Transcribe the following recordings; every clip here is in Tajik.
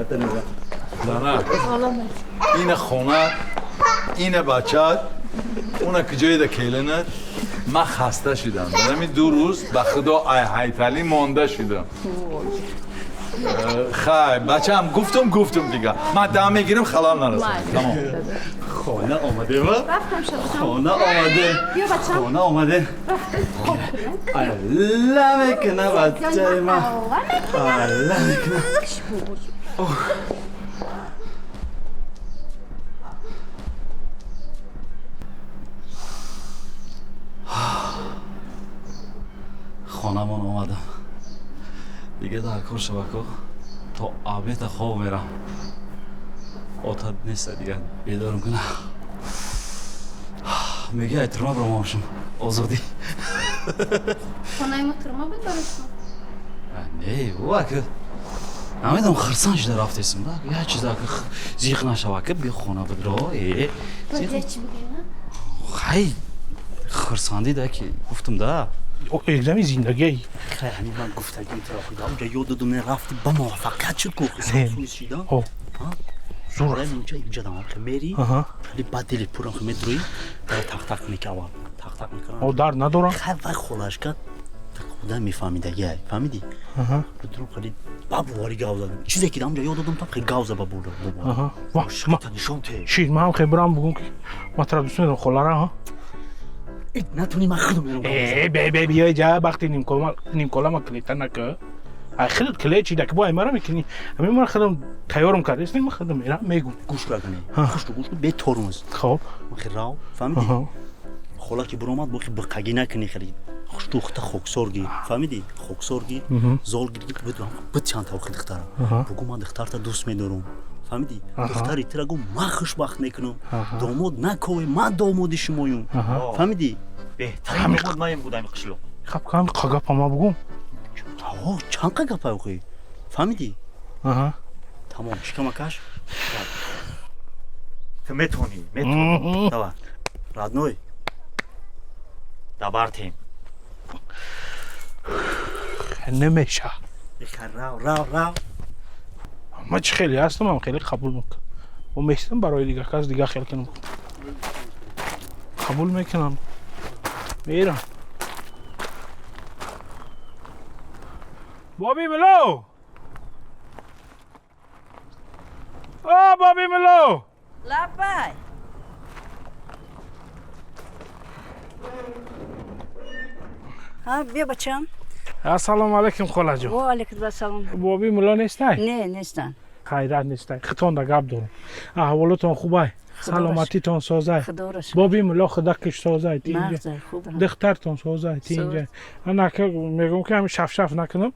Зана, ина хона, ина бачат, уна куҷоида келинат. Ман хаста шудам. Дар ҳамин 2 рӯз ба худо ай ҳайталӣ монда шудам. Хай, бачаам, гуфтум, гуфтум дига. Ман дам мегирам, халал нарасам. Тамом. Хона омадем. Рафтам, шабҷон. Хона омадем. Бیا бачам. Хона омадем. Алла мекуна, бачаи ман. Алла мекуна. Хонамон омадам. Дига дар кор шабако то обеда хоб мерам. Отат неста, дига бедорам куна. Меги ай турма биромамшум. Озодӣ. Хонаи мо турма буд барои шумо? Не, ӯ намедонам, хирсан шуда рафтесим да. Як чиз ака зиқ нашава, ки би хона бидро. Э. Бояд як чӣ бигӯем, а? Хай, хирсандӣ да ки гуфтум да. Экзами зиндагӣ. Хай, ҳамин ман гуфтагим туро худо унҷа ёд додум, не рафти, ба муваффақият шуд ку. Не. Шида. Ҳо. Зур. Инҷа, инҷа дамам хе мери. Хеле бад дили пурам хе медурӣ, дар тақ-тақ мекунӣ, аввал тақ-тақ мекунам. О, дард надорам. Хай, вай холашка худа мефаҳмидаги, ай фаҳмидӣ? Дурум хеле ба боварӣ гав задам. Чизе ки дамҷа ёд додум, там хеле гав зада бурда. Аҳа. Ва, ма нишон те. Шид, ман ҳам хе бирам бугум ки ма тура дӯст медорам, холара, ҳа? Натуни, ман худам мерам. Э, бе, бе, биёй ҷа, вақти нимкола, нимкола ма клета нака. Ай худат кле чида ки бо ай мара мекунӣ. Ҳамин ман худам тайёрам кардааст, ман худам мерам мегум. Гӯш кунӣ. Гӯш кун, гӯш кун, бе тормоз. Хоб. Хе рав, фаҳмидӣ? Хола ки биромад, бо хе биқагӣ накунӣ, хеле хуштухта хоксоргӣ, фаҳмидӣ? Хоксоргӣ, зол гиргӣ, буд чанд тавқи духтара. Бугу ман духтарта дӯст медорам. Фаҳмидӣ? Духтари тира гу ман хушбахт мекунам. Домод накове, ман домоди шумоюм. Фаҳмидӣ? Беҳтарин домод маем будам қишлоқ. Хаб, кам қагапа ма бугум. Ҳо, чанд қа гапа охи? Фаҳмидӣ? Тамом, шикамакаш. Ту метавонӣ, метавонӣ. Давай. Родной. Дабартем. Намеша. Рав, рав, рав. Ман чӣ хеле ҳастам, ам хеле қабул мекунам. Бо местам барои дигар кас дигар хел кунам. Қабул мекунам. Мерам. Боби Мило! О, Боби Мило! Лаббай. Ҳа, бия, бачам. Ассалому алайкум, холаҷон. Во алайкум ассалом. Боби Мило нестай? Не, нестан. Хайрат нестай. Хитонда гап дорам. Аҳволотон хубай? Саломатитон созай? Худоро шукр. Боби Мило худакиш созай, тинҷа. Мағзай, хуб. Духтартон созай, тинҷа. Анака мегӯм ки ҳамин шафшаф накунам.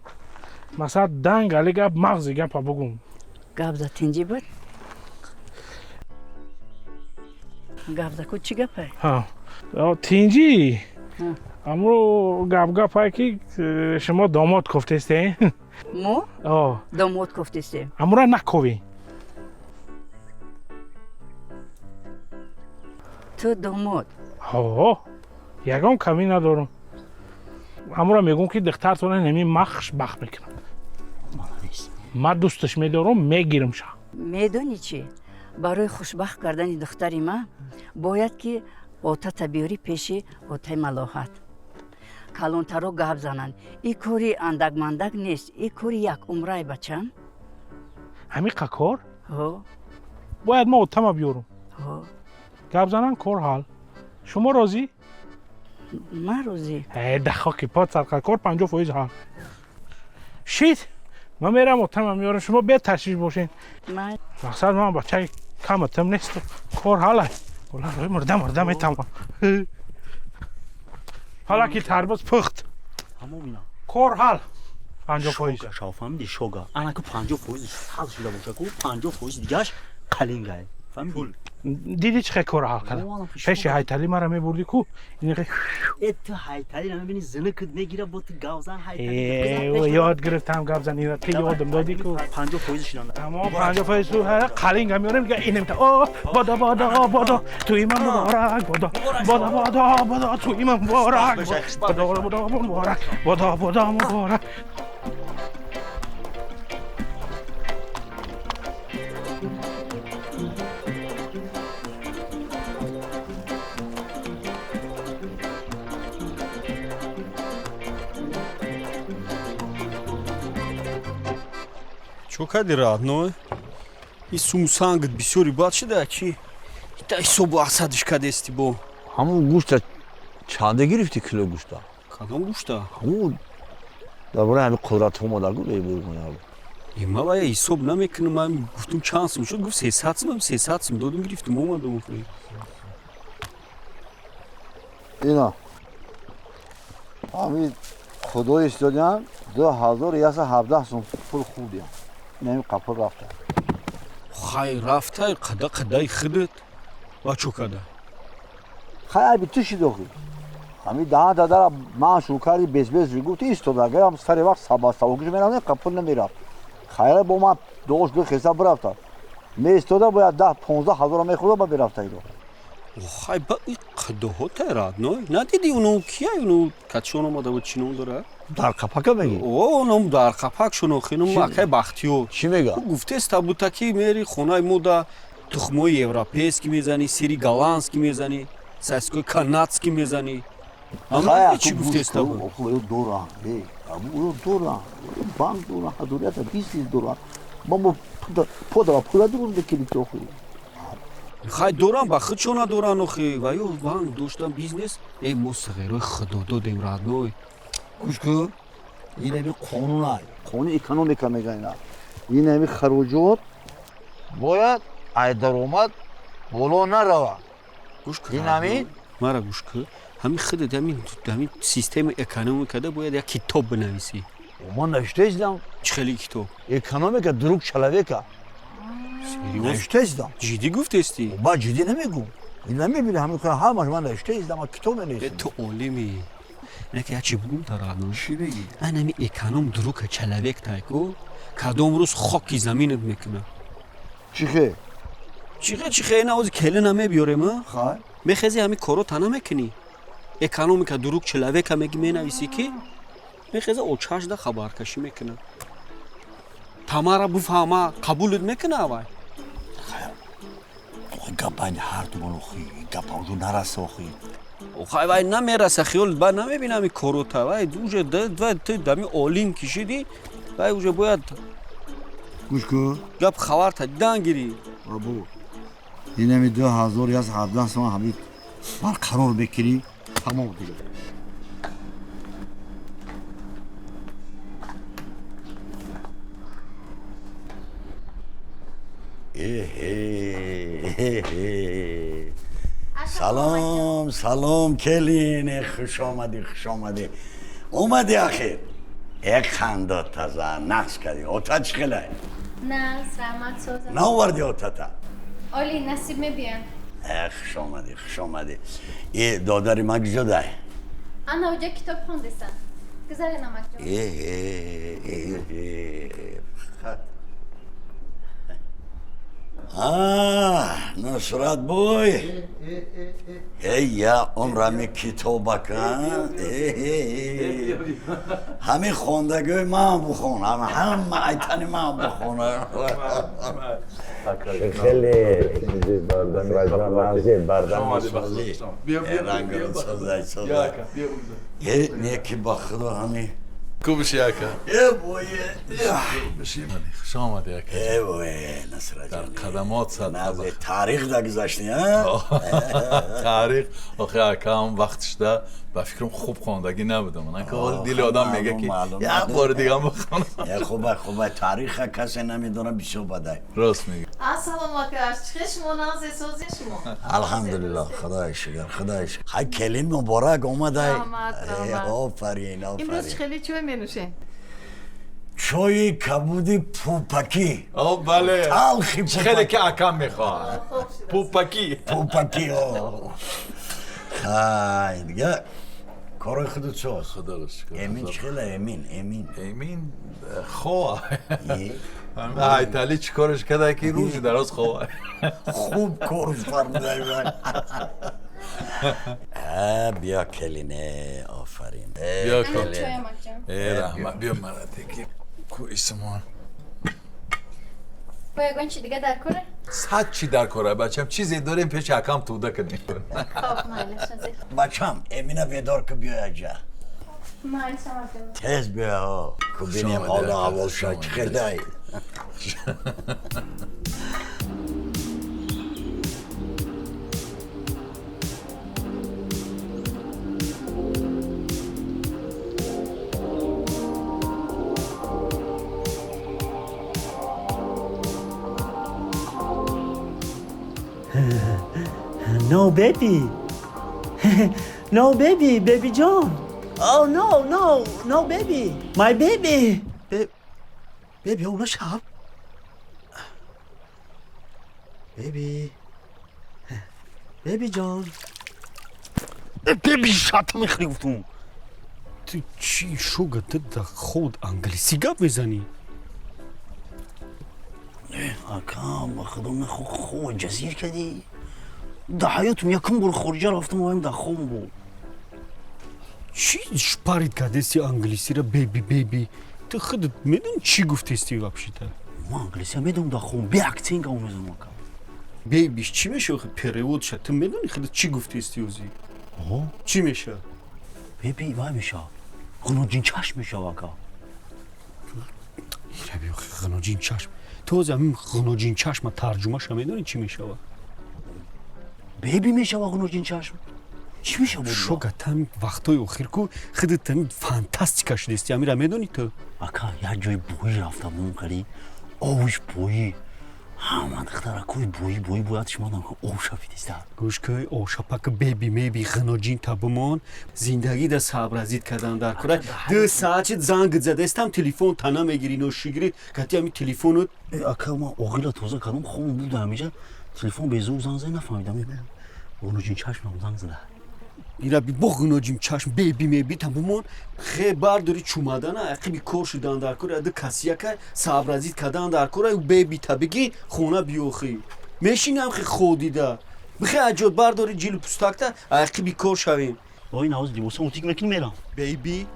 Масалан, данг али гап, мағзи гапа бугум. Гап за, тинҷӣ буд. Гап за ку, чӣ гапай? Ҳа. Тинҷӣ. Амро гап гапай ки шумо домод кофтесте? Мо? О. Домод кофтесте. Амро наковӣ. Ту домод. Ҳо. Ягон камӣ надорам. Амро мегӯм ки духтартона неми махш бахт мекунам. Ман дӯсташ медорам, мегирам ша. Медонӣ чӣ? Барои хушбахт кардани духтари ман бояд ки отата биёрӣ пеши отаи Малоҳат. Калонтаро гап зананд. И кори андак-мандак нест, и кори як умрай, бачам. Ҳамин қа кор? Ҳо. Бояд ма отама биёрам. Ҳо. Гап занан, кор ҳал. Шумо розӣ? Ман розӣ. Э, дахоки под садқа, кор 50% ҳал. Шит, ман мерам отама меёрам, шумо беташвиш бошед. Ман Мақсад ман бачаи каматам нестам. Кор ҳалай. Улан мурда мурда метавон. Ҳала ки тарбуз пухт. Тамом ина. Кор ҳал. 50%. Шога шав, фаҳмидӣ, шога. Ана ку 50% ҳал шуда боша ку, 50% дигаш қалингай. Фаҳмидӣ? Дидӣ чӣ хел корро ҳал кардам? Пеши ҳайталӣ мара мебурдӣ ку, ин Э, ту ҳайталӣ намебинӣ, зинакт мегира, бо ту гавзан ҳайталӣ. Э, ёд гирифтам гап занира, ти ёдам додӣ ку. 50% шидан. Тамом, 50% ту қалинга меорем, дига инем та. О, бодо, бодо, бодо, туи ман муборак, бодо, бодо, бодо, бодо, туи ман муборак, бодо, бодо, муборак, бодо, бодо, муборак. Чо кади родной? И сумсангт бисёри бад шуда чи? Ита ҳисобу асадиш кадести бо. Ҳамун гӯшта чанде гирифти кило гӯшта? Кадом гӯшта? Ҳамун дар бораи ҳамин қудрат омада гу лейбургона. Ма вая ҳисоб намекунам, ман гуфтум чанд сум шуд, гуфт 300 сум, 300 сум додум гирифтум омадум. Ина. Ҳамин худои истодиам 2117 сум пул хурдиам. Ин қапул рафта. Хай рафта, қада қадаи худат. Ва чо када? Хай аби ту шид охи. Ҳамин даҳан дадара ман шурӯъ карди бес-бес гуфти истода. Агар ҳам сари вақт сабаставокиш меравдем, қапул намерафт. Хайра бо ман дош гӯ хеса бирафта. Меистода бояд 10-15 ҳазора мехӯрда ба бирафта иро. Хай ба и қадаҳота родной. Надиди уно кия уно катшон омада буд чӣ ном дора? Дар қапака мегӣ? О, ном дар қапак шунохинум акай Бахтиёр. Чӣ мега? Гуфтеста бута ки мери хонаи мо да тухмои европейский мезанӣ, сири голландский мезанӣ, сосиской канадский мезанӣ. Ама чӣ гуфтеста буд? Дорам, дорам, банк дорам, ҳазорията бизнес дорам. Ма подава пула дурум мекунӣ ки охи. Хай дорам, ба худшо надоран охи. Ва ё банк доштам бизнес. Э, мо сағирои худо додем родной. Гӯш кун, ин ҳами қонун ай, қонуни экономика мегӯянд ина. Ин ҳами хароҷот бояд ай даромад боло нарава. Гӯш кун. Ин ҳамин? Мара гӯш кун. Ҳамин худат ҳамин системаи экономикада бояд як китоб бинависӣ. Ман навиштаистам. Чӣ хели китоб? Экономика друг человека. Навиштаистам. Ҷиддӣ гуфтестӣ? Ба ҷиддӣ намегӯм. Ин намебинӣ ҳамин ҳамаш ман навиштаистам, ман китоб менависам. Ту олимӣ. Инак як чӣ бугум та родной? Чӣ бигӣ? Ан ҳамин эконом друга человек тайку кадом рӯз хоки заминат мекунад. Чӣ хе? Чӣ хе, чӣ хе, ина ози келина мебиёрем, а? Хай. Мехези ҳамин коро та намекунӣ. Экономика друг человека меги менависӣ ки мехеза очашда хабаркашӣ мекунад. Тамара буфаҳма қабулат мекуна авай? Гап байни ҳар думон охи, гап ҳамҷо нараса охи. Хай вай намераса, хиёл ба намебинам ин корота. Вай уже ту дами олим кишиди, вай уже бояд гӯш кун. Гап хабарта дидан гирӣ. Абу. Ин ҳами 2117 сом ҳами барқарор мекунӣ, тамом дига. Салом, салом, келин, хуш омадӣ, хуш омадӣ. Омадӣ ахир. Як ханда таза, нақс кардӣ. Ота чӣ хелай? Нағз, раҳмат созам. Наовардӣ отата? Оли, насиб мебиям. Хуш омадӣ, хуш омадӣ. Э, додари ман куҷо дай? Ана оҷа китоб хондесан. Гузаре намакҷон. Фақат. Нусрат бой. Эй, я умрами китобака. Ҳамин хондагиҳои ман бухон, ҳама айтани ман бухон. Хеле бардами созӣ. Э, неки ба худо ҳамин. Кубиш яка. Э, бое. Хуш омадӣ яка. Э, бое, Насратҷон. Дар қадамот сад. Таърих дагузаштӣ, а? Таърих. Охи акам вақтишда ба фикрам хуб хондагӣ набудам. Ман ки ҳол дили одам мега ки як бори дигам бихонам. Э, хуба, хуба, таъриха касе намедонам бисёр бадай. Рост мега. Ассалому алайкум. Чӣ шумо нағзе созин шумо? Алҳамдулиллоҳ, худои шукр, худои шукр. Хай келин муборак омадай. Раҳмат, раҳмат. Офарин, офарин. Имрӯз чӣ хеле чой менӯшем? Чойи кабуди пупакӣ. О, бале. Талхи Чӣ хеле ки акам мехоҳад. Пупакӣ. Пупакӣ, о. Хай, дига корои худат чост? Худоро шукр. Эмин чӣ хеле эмин, эмин. Эмин хоҳ. Айтали чӣ кораш карда ки рӯзи дароз хоҳ. Хуб корш фармудай. Биё келине, офарин. Биё келин. Э, раҳмат, биё мара теки кӯисмон. Бо ягон чи дига дар коре? Сад чи дар кора, бачам, чизе дорем пеши акам туда кунем. Хоб, майлаш азиз. Бачам, эмина бедор ку биё аҷа. Майлаш амакҷон. Тез биё, ку бинем ҳолу аҳвол ша чӣ хелай. No baby. No baby, baby John. Oh no, no, no baby. My baby. Baby, oh نشاب. Baby. Baby John. Baby шата мехӯри гуфтум. Ту чӣ шуга ту да худ англисӣ гап мезанӣ? Ака, ба худо нахо хоб ҷазир кардӣ. Да ҳаётум якум бор хориҷа рафтам, оям дар хоб буд. Чӣ шпарит кардести англисиро беби беби? Ту худат медонӣ чӣ гуфтести вообще-то? Ман англисия медонам, дар хоб бе акцент гап мезанам ака. Бебиш чӣ мешава охи перевод ша? Ту медонӣ худат чӣ гуфтести ӯзи? Чӣ мешава? Беби вай мешава. Ғуноҷин чашм мешава ака. Раби охи ғуноҷин чашм. Ту ҳозир ҳамин ғуноҷин чашма тарҷумаша медонӣ чӣ мешава? Беби мешава ғуноҷин чашм. Чӣ мешава? Шога там вақтҳои охир ку худат ҳамин фантастика шудести, ҳамира медонӣ ту? Ака, як ҷои боӣ рафта будам кали. Овш боӣ. Ҳама духтаракои боӣ боӣ бояд шумо дам об шафидиста. Гӯш кӯй, ошапак беби меби ғиноҷин та бимон, зиндагӣ да сабразид кардан дар кора. 2 саат шид занг задестам, телефон та намегирӣ, ношигирӣ, кати ҳами телефонут. Ака, ман оғила тоза кардам, хом буд ҳамиҷа. Телефон безур занг зад, нафаҳмидам. Ғуноҷин чашмам занг зада. Ира би бо ғуноҷин чашм беби меби та бимон, хе бардори чумадана, ақиби кор шудан дар кора, ду касияка сабразид кардан дар кора, беби та бигӣ хона биёхӣ. Мешинам хе ходида. Бихе аҷод бардори ҷилу пустакта, ақиби кор шавем. Ой, навоз либосам утик мекунӣ мерам. Бейби.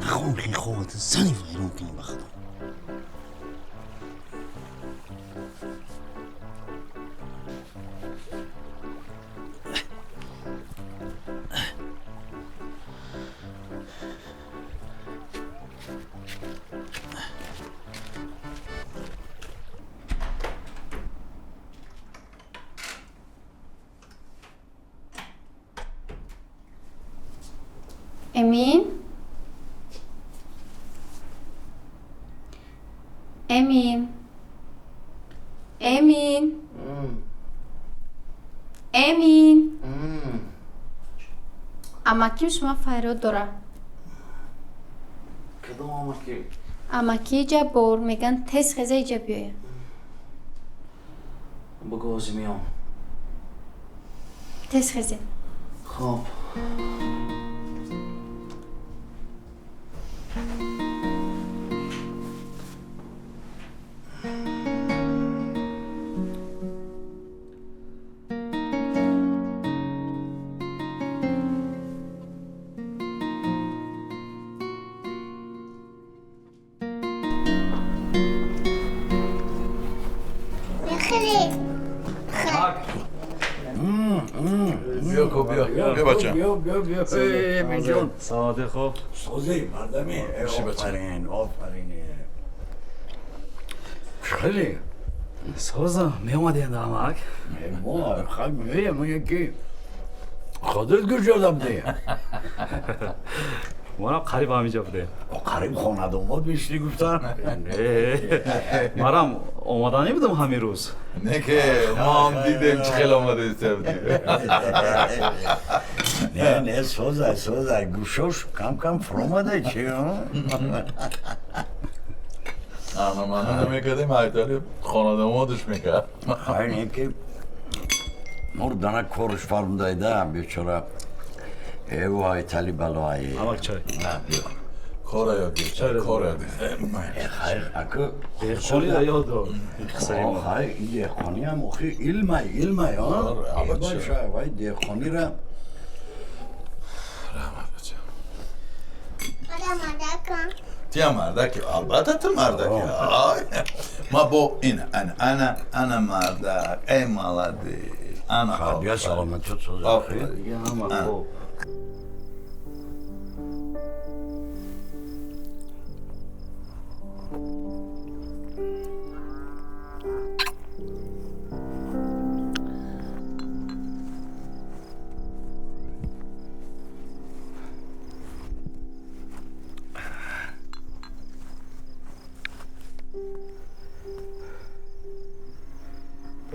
Нахом хе хобат зани вайрон кунам ба худо. Emin? Emin? Emin? Emin? Амаким шумо фарёд дорад. Кадом амакӣ? Амакии Ҷаббор мегӯянд тез хеза иҷа биёя. Бугӯ ҳозир меом. Тез хезе. Хоб. ساده خوب سازی مردمی آفرین آفرین خیلی سازم می اومدین دامک ما خیلی میریم یکی خودت گوش دادم دیگه манам қариб ҳаминҷа будем. Қариб хонадомод мешидӣ гуфтан. Марам омаданӣ будам ҳамин рӯз. Не ки мо ҳам дидем чӣ хел омадаиста будӣ. Не, не, созай, созай, гӯшош кам-кам фуромада чи? Ана намекардем, ҳайтали хонадомодаш мекард. Хайр, не ки мурдана корш фармудайда бечора. Эво ҳайтали балоае. Амак чой. На, биё. Кора ёд гирифт, кора ёд гирифт. Хайр, аку деҳқониро ёд дод. Хайр, ин деҳқониам охи илмай, илмай, а? Баша, вай деҳқонира. Раҳмат бача. Ара мардакам. Тия мардаки, албатта ту мардаки. Ай. Ма бо ин, ана, ана, ана мардак. Эй молодец. Ана. Бия саломатӣ соза. Дига ҳама хуб.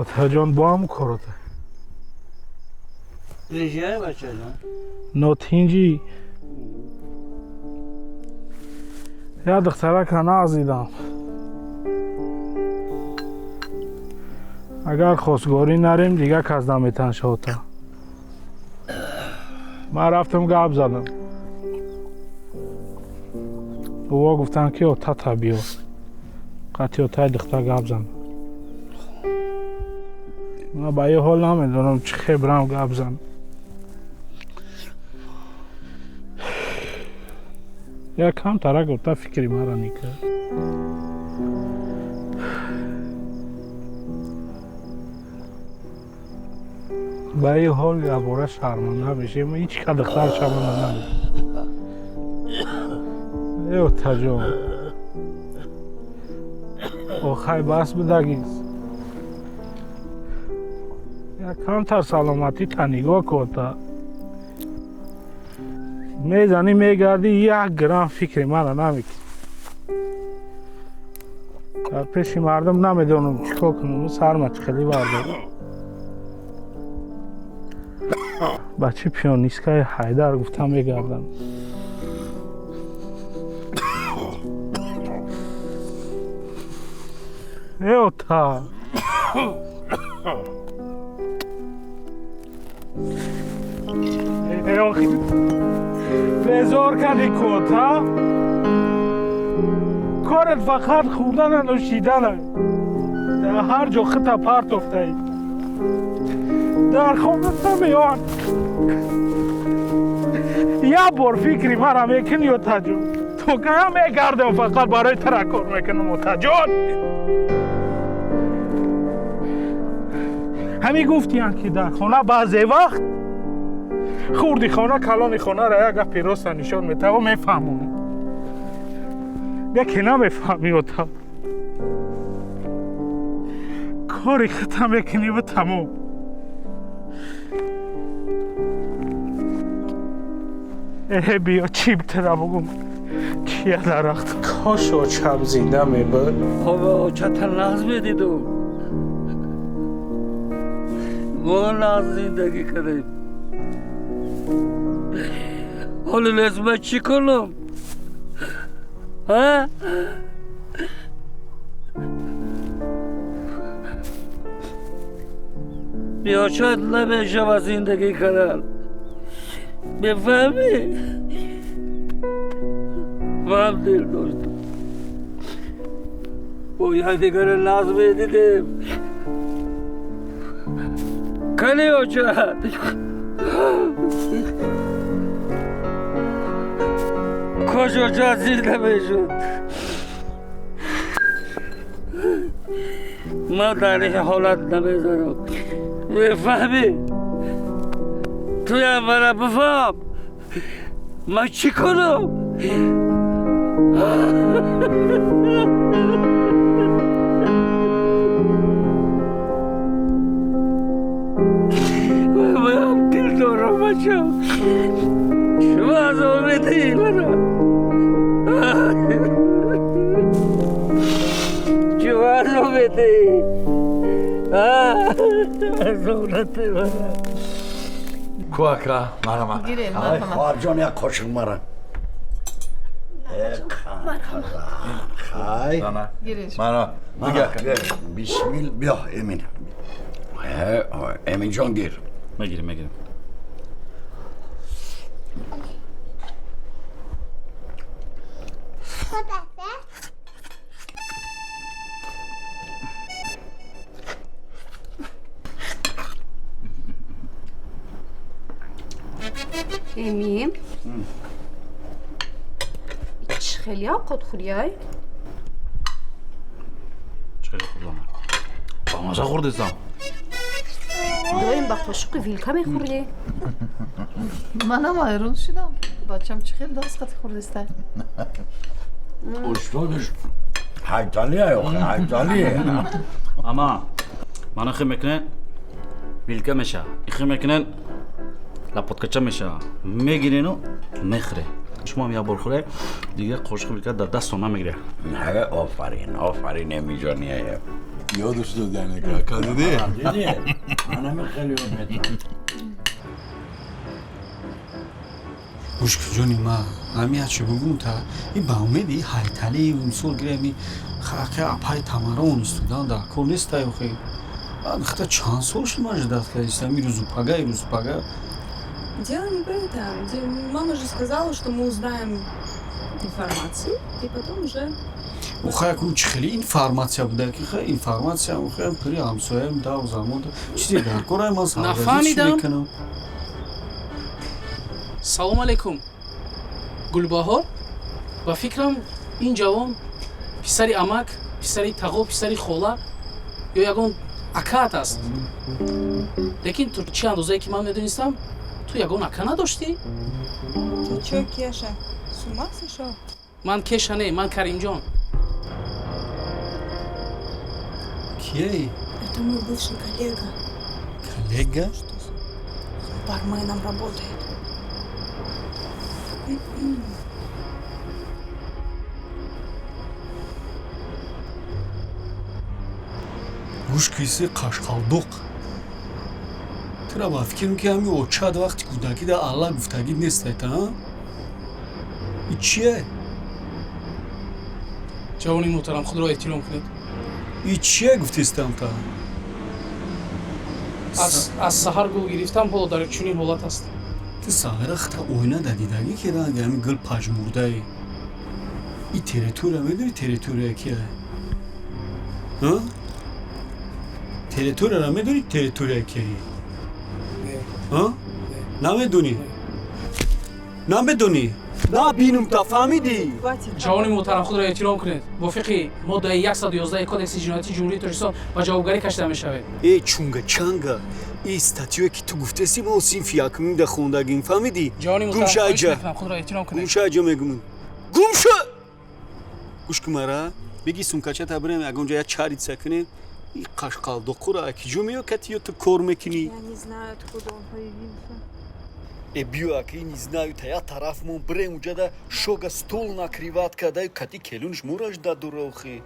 Отаҷон, бо ҳам корота. Режиҳай, бачаҷон. Нотинҷӣ. Як духтарака нағз дидам. Агар хостгорӣ нарем, дигар кас наметанша ота. Ман рафтам гап задам. Бобо гуфтанд ки отата биё. Қатъи отаи духтар гап занам. Ман ба ин ҳол намедонам чӣ хебрам гап занам. Як камтарак ота фикри маро никард. Ба ин ҳол якбора шарманда мешем, ҳеҷ ка духтар шарманда намешем. Э отаҷон. Охай бас будагиз. Як камтар саломатӣ та нигоҳ кун ота. Мезанӣ мегардӣ, як грамм фикри мара намекунӣ. Дар пеши мардум намедонам чӣ кор кунам, сарма чӣ хеле бардорам. Бачи пионисткаи Ҳайдар гуфта мегардам. Э ота. Э охи. Безор кардӣ ку ота? Корат фақат хӯрдана нӯшидана. Дар ҳар ҷо хита партофтаӣ. Дар хона намеояд. Як бор фикри мара мекунӣ отаҷон. То кая мегардам фақат барои тара кор мекунам отаҷон. Ҳамин гуфтиянд ки дар хона баъзе вақт хурди хона калони хонаро як гапи роста нишон метавон мефаҳмонад. Яке намефаҳмӣ ота. Кори хита мекунӣ ва тамом. Э биё чӣ тира бугум. Чия дарахт. Кош очам зинда мебуд. Хоб очата нағз медидум. Мо нағз зиндагӣ кардем. Ҳоло лез ман чӣ кунам? Ҳа? Биёчат намешавад зиндагӣ кардан. Мефаҳмӣ? Ман дил доштам. Бо якдигарро нағз медидем. Кани очат? Кош очат зинда мешуд. Ман дар ин ҳолат намезанам. Мефаҳмӣ? Туям мара бифаҳм. Ман чӣ кунам? Ман дил дорам бачам. Шумо азоб медиҳӣ мана. Шумо азоб медиҳӣ. Азоб надиҳӣ мана. Ку ака, марҳамат. Гирем, Ай, марҳамат. хоҳарҷон, як қошиқ мара. Хай. Гиреш. Мара, бига ака. Бисмил, биё, Эмин. Эминҷон гир. Мегирем, мегирем. Эмин. Чӣ хеле овқот хӯрияй? Чӣ хеле хӯрдам? Ба маза хӯрдистам. Доим ба қошуқи вилка мехӯрдӣ? Манам ҳайрон шудам. Бачам чӣ хел даст қати хӯрдистай? Устодаш ҳайталия охе, ҳайталия. Ама, мана хе мекунен, вилка меша. Ихе мекунен, лапоткача меша. Мегирену мехӯре. Шумо ҳам як бор хӯре, дигар қошуқи вилка дар дастон намегире. Офарин, офарин, Эмиҷони. Ёдаш дод, яъне ака, дидӣ? Дидӣ, манами хеле ёд метавонам. Гӯш кун, ҷони ма, ҳами ячи бугум та и ба умеди ҳайтали мисол гиреми хақа апай Тамарон истодан дар кор нестай охи. Хата чанд сол шуд, ман ждать кардистам, ирӯзу пага, ирӯзу пага. Дело не в этом. Мама же сказала, что мы узнаем информацию, и потом уже. Охай, акун чӣ хеле информация буда ки хай информация, охай, пири ҳамсояем дав замон чизе дар корай ман Нафаҳмидам. мекунам. Салом алейкум, Гулбаҳор. Ба фикрам, ин ҷавон писари амак, писари тағо, писари хола ё ягон акаат аст. Лекин ту чӣ андозае ки ман медонистам, ту ягон ака надоштӣ. Ты чё, Кеша, с ума сошел? Ман Кеша не, ман Каримҷон. Кие? Это мой бывший коллега. Коллега? Барменом работает. Гӯш киси, қашқалдуқ, тура ба фикрам ки ҳами очад вақти кӯдакӣ да алла гуфтагӣ нестайта, и чие? Ҷавони муҳтарам, худро эҳтиром кунед. И чие гуфтистам та? Аз саҳар гул гирифтам, ҳоло дар чунин ҳолат аст. Ту саҳара хата оина да дидагӣ ки ранги ҳами гул пажмурдаи? И территория медони, территория кия? Территорияра медони, территория кияи? Намедонӣ, намедонӣ, набинум та, фаҳмидӣ? Ҷавони муҳтарам, худро эҳтиром кунед. Мувофиқи моддаи 111 Кодекси ҷиноятии Ҷумҳурии Тоҷикистон ба ҷавобгарӣ кашида мешавед. Э, чунга чанга, и статьё ки ту гуфтаси, мо синфи якумин да хондагим, фаҳмидӣ? Ҷавони Гум муҳтарам, ша. хоҳиш Аҷа мекунам, худро эҳтиром кунед. Гум ша, аҷа мегум, гум ша. Гӯш кун мара, беги сумкачата, бирем ягон ҷо, як чарица кунем. И қашқалдуқура акиҷо меё кати ё ту кор мекунӣ? Я не знаю, откуда он появился. Э, биё, аки не знаю, та як тараф мо бирем, уҷада шога стол накрывать кардаю, кати келунш мураш дадура охи.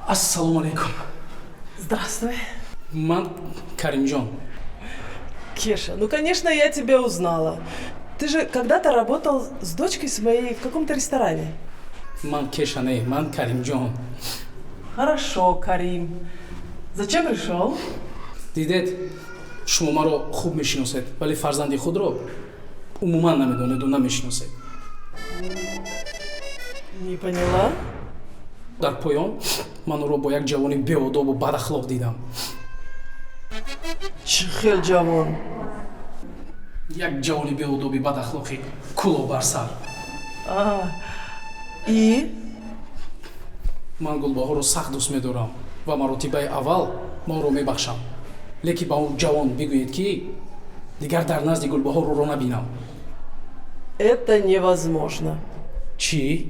Ассалому алайкум. Здравствуй. Ман Каримҷон. Кеша, ну, конечно, я тебя узнала. Ты же когда-то работал с дочкой своей в каком-то ресторане. Ман Кеша не, ман Каримҷон. Хорошо, Карим. Зачем пришел? Дидед, шумо маро хуб мешиносед, вале фарзанди худро умуман намедонеду намешиносед. Не поняла. Дар поён ман ӯро бо як ҷавони беодобу бадахлоқ дидам. Чӣ хел ҷавон? Як ҷавони беодоби бадахлоқи кулоҳ бар сар. А, и? Ман Гулбаҳорро сахт дӯст медорам ва маротибаи аввал ма ӯро мебахшам, лекин ба он ҷавон бигӯед, ки дигар дар назди Гулбаҳор ӯро набинам. Это невозможно. Чӣ?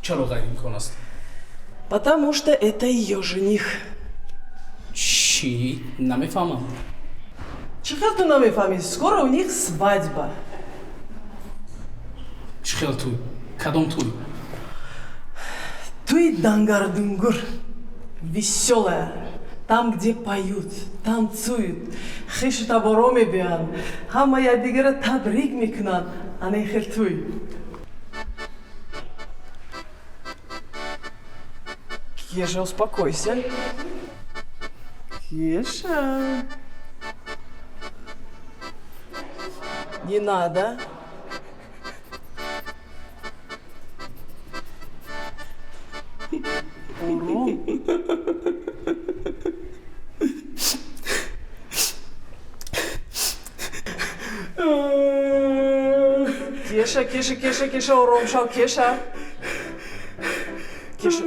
Чаро ғайриимкон аст? Потому что это ее жених. Чӣ? Намефаҳмам. Чӣ хел ту намефаҳмӣ? Скоро у них свадьба. Чӣ хел тӯй? Кадом тӯй? Туй дангардунгур. Веселая. Там, где поют, танцуют, хешу таборо мебиёянд, ҳама якдигарро табрик мекунанд. Ана хел туй. Кеша, успокойся. Кеша. Не надо. Ором. Кеша, Кеша, Кеша, Кеша, ором шав, Кеша. Кеша,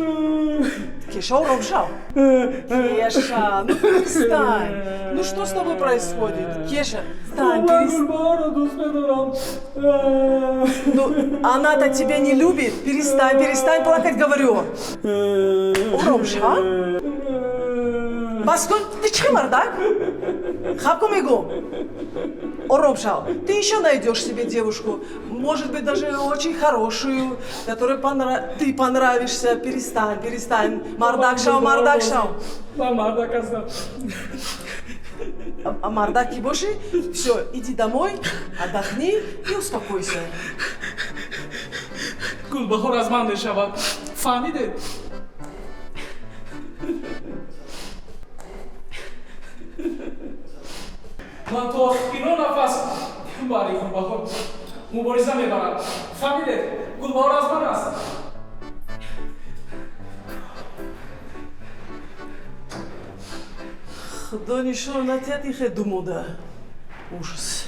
Кеша, ором шав. Кеша, ну перестань. Ну что с тобой происходит? Кеша, встань, перестань. Ну, она-то тебя не любит. Перестань, перестань плакать, говорю. Ором шав? Бас кун, ты чӣ мардак? Хаб ку мегум. Ором шав, ты еще найдешь себе девушку, может быть, даже очень хорошую, которой ты понравишься. Перестань, перестань. Мардак шав, мардак шав. Мардак ҳастам. А мардак ки боши, все, иди домой, отдохни и успокойся. Гулбаҳор аз ман мешавад. Фаҳмидед? Ман то охиро нафас барои Гулбаҳор мубориза мебарам. Фаҳмидед? Гулбаҳор аз ман аст. Худо нишон натиҳад ихе думода. Ужас.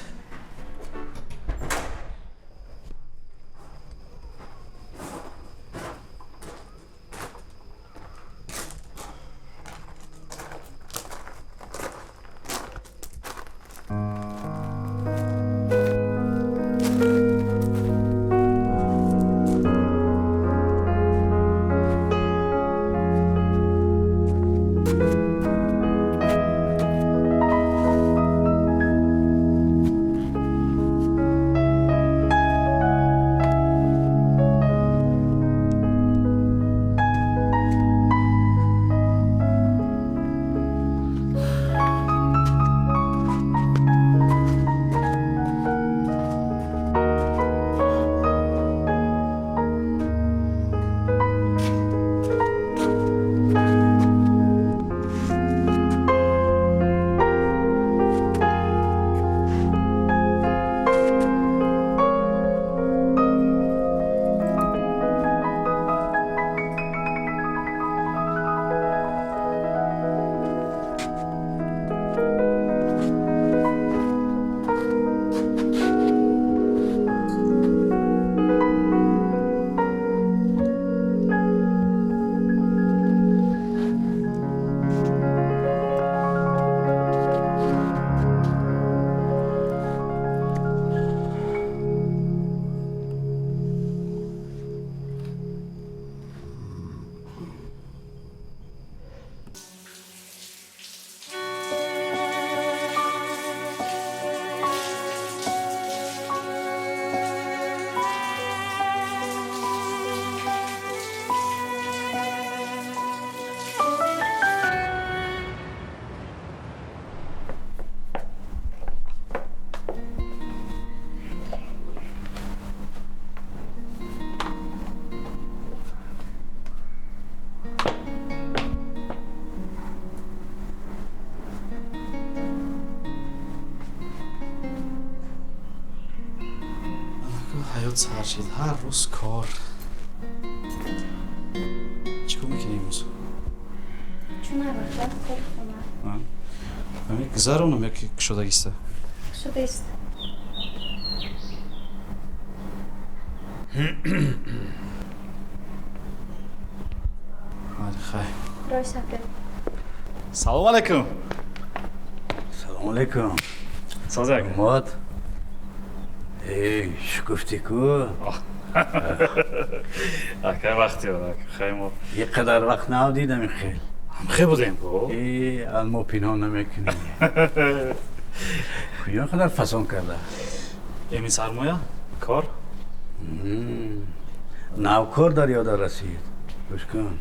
Ҳаёт сар шид, ҳар рӯз кор. Чӣ кор мекунӣ имрӯз? Чун ҳар вақт кор хона. Ами гузаронам ёки кушодагиста? Кушодаист. Майли, хай. Рой сафед. Салом алайкум. Салом алайкум. Созак. Мод. Эй, шукуфтӣ ку? Акай Бахтиёр, хай мо. Ин қадар вақт надидам хел. Ҳамхе будем ко. Э, аз мо пинҳон намекунӣ. Куҷо қадар фасон карда? Эми сармоя? Кор? Навкор дар ёда расид. Гӯш кун.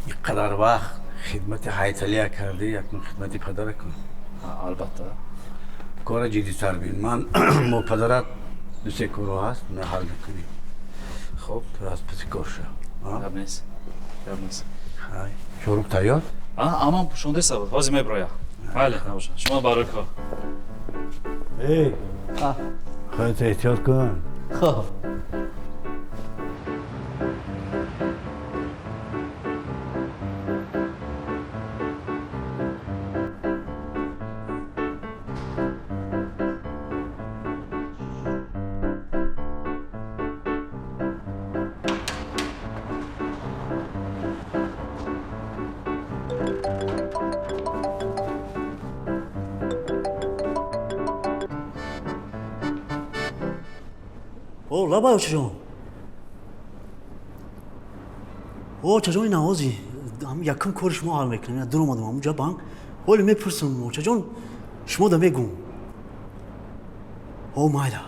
Ин қадар вақт хидмати ҳайталия кардӣ, акнун хидмати падара кун. Албатта. Кора ҷиддитар бин. Ман бо падарат ду-се корҳо ҳаст, на ҳал мекунем. Хуб. Ту аз паси кор шав. Гап нест. Гап нест. Хай. Чорук тайёр? Аман пӯшондаиста буд. Ҳозир меброя. Бале, набошад. Шумо барои кор. Эй, худат эҳтиёт кун. Хуб. О, лабай, очаҷон. О, очаҷон, ин навози. Якум кори шумо ҳал мекунем. Дур омадам ҳамунҷа банк. Ҳоли мепурсам, очаҷон, шумо да мегум. О, майла.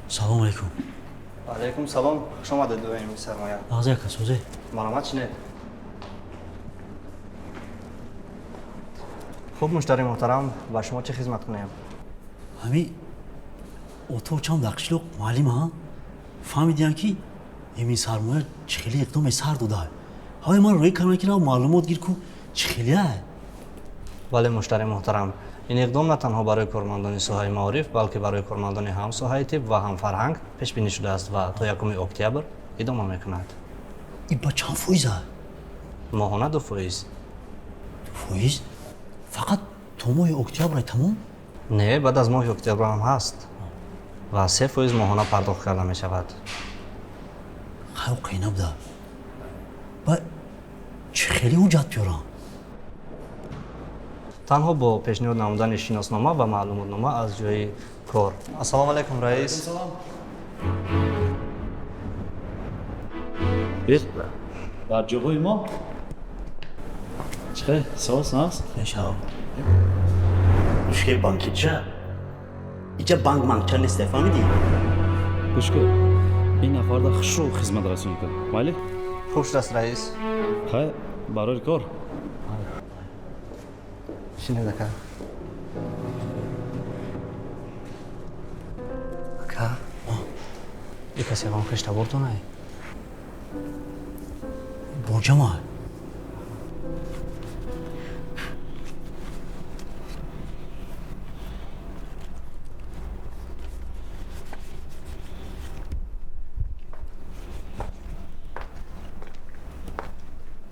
Салом алейкум. Алейкум салом. Хуш омадед, дуюми сармоя. Лаҳза, яка созе. Марҳамат, чинед. Хуб, муштари муҳтарам, ба шумо чӣ хизмат кунем? Ҳами ото чам дар қишлоқ муаллим ҳа? Фаҳмидиям ки эмин сармоя чӣ хеле иқдоме сар додаа. Ҳавай ман роӣ кардам ки рав маълумот гир ку чӣ хелеа? Бале, муштари муҳтарам. Ин иқдом на танҳо барои кормандони соҳаи маориф, балки барои кормандони ҳам соҳаи тиб ва ҳам фарҳанг пешбинӣ шудааст ва то 1 октябр идома мекунад. Ин ба чанд фоиза? Моҳона 2%. 2%? Фақат то моҳи октябр тамом? Не, баъд аз моҳи октябр ҳам ҳаст ва 3% моҳона пардохт карда мешавад. Хайо қийна буда. Ба чӣ хеле ҳуҷҷат биёрам? Танҳо бо пешниҳод намудани шиноснома ва маълумотнома аз ҷои кор. Ассалому алайкум, раис. Дар ҷоҳои мо чӣ хел соз наст? Мешав. Мушкил банкича? Иҷа банк манкча нест, фаҳмидӣ? Гӯш кун, ин нафарда хушрӯ хизматрасонӣ кун, майли? Хуб шудааст, раис. Хай, барои кор. Шинед, ака. Ака, и касе вам хештабортонай? Боҷама.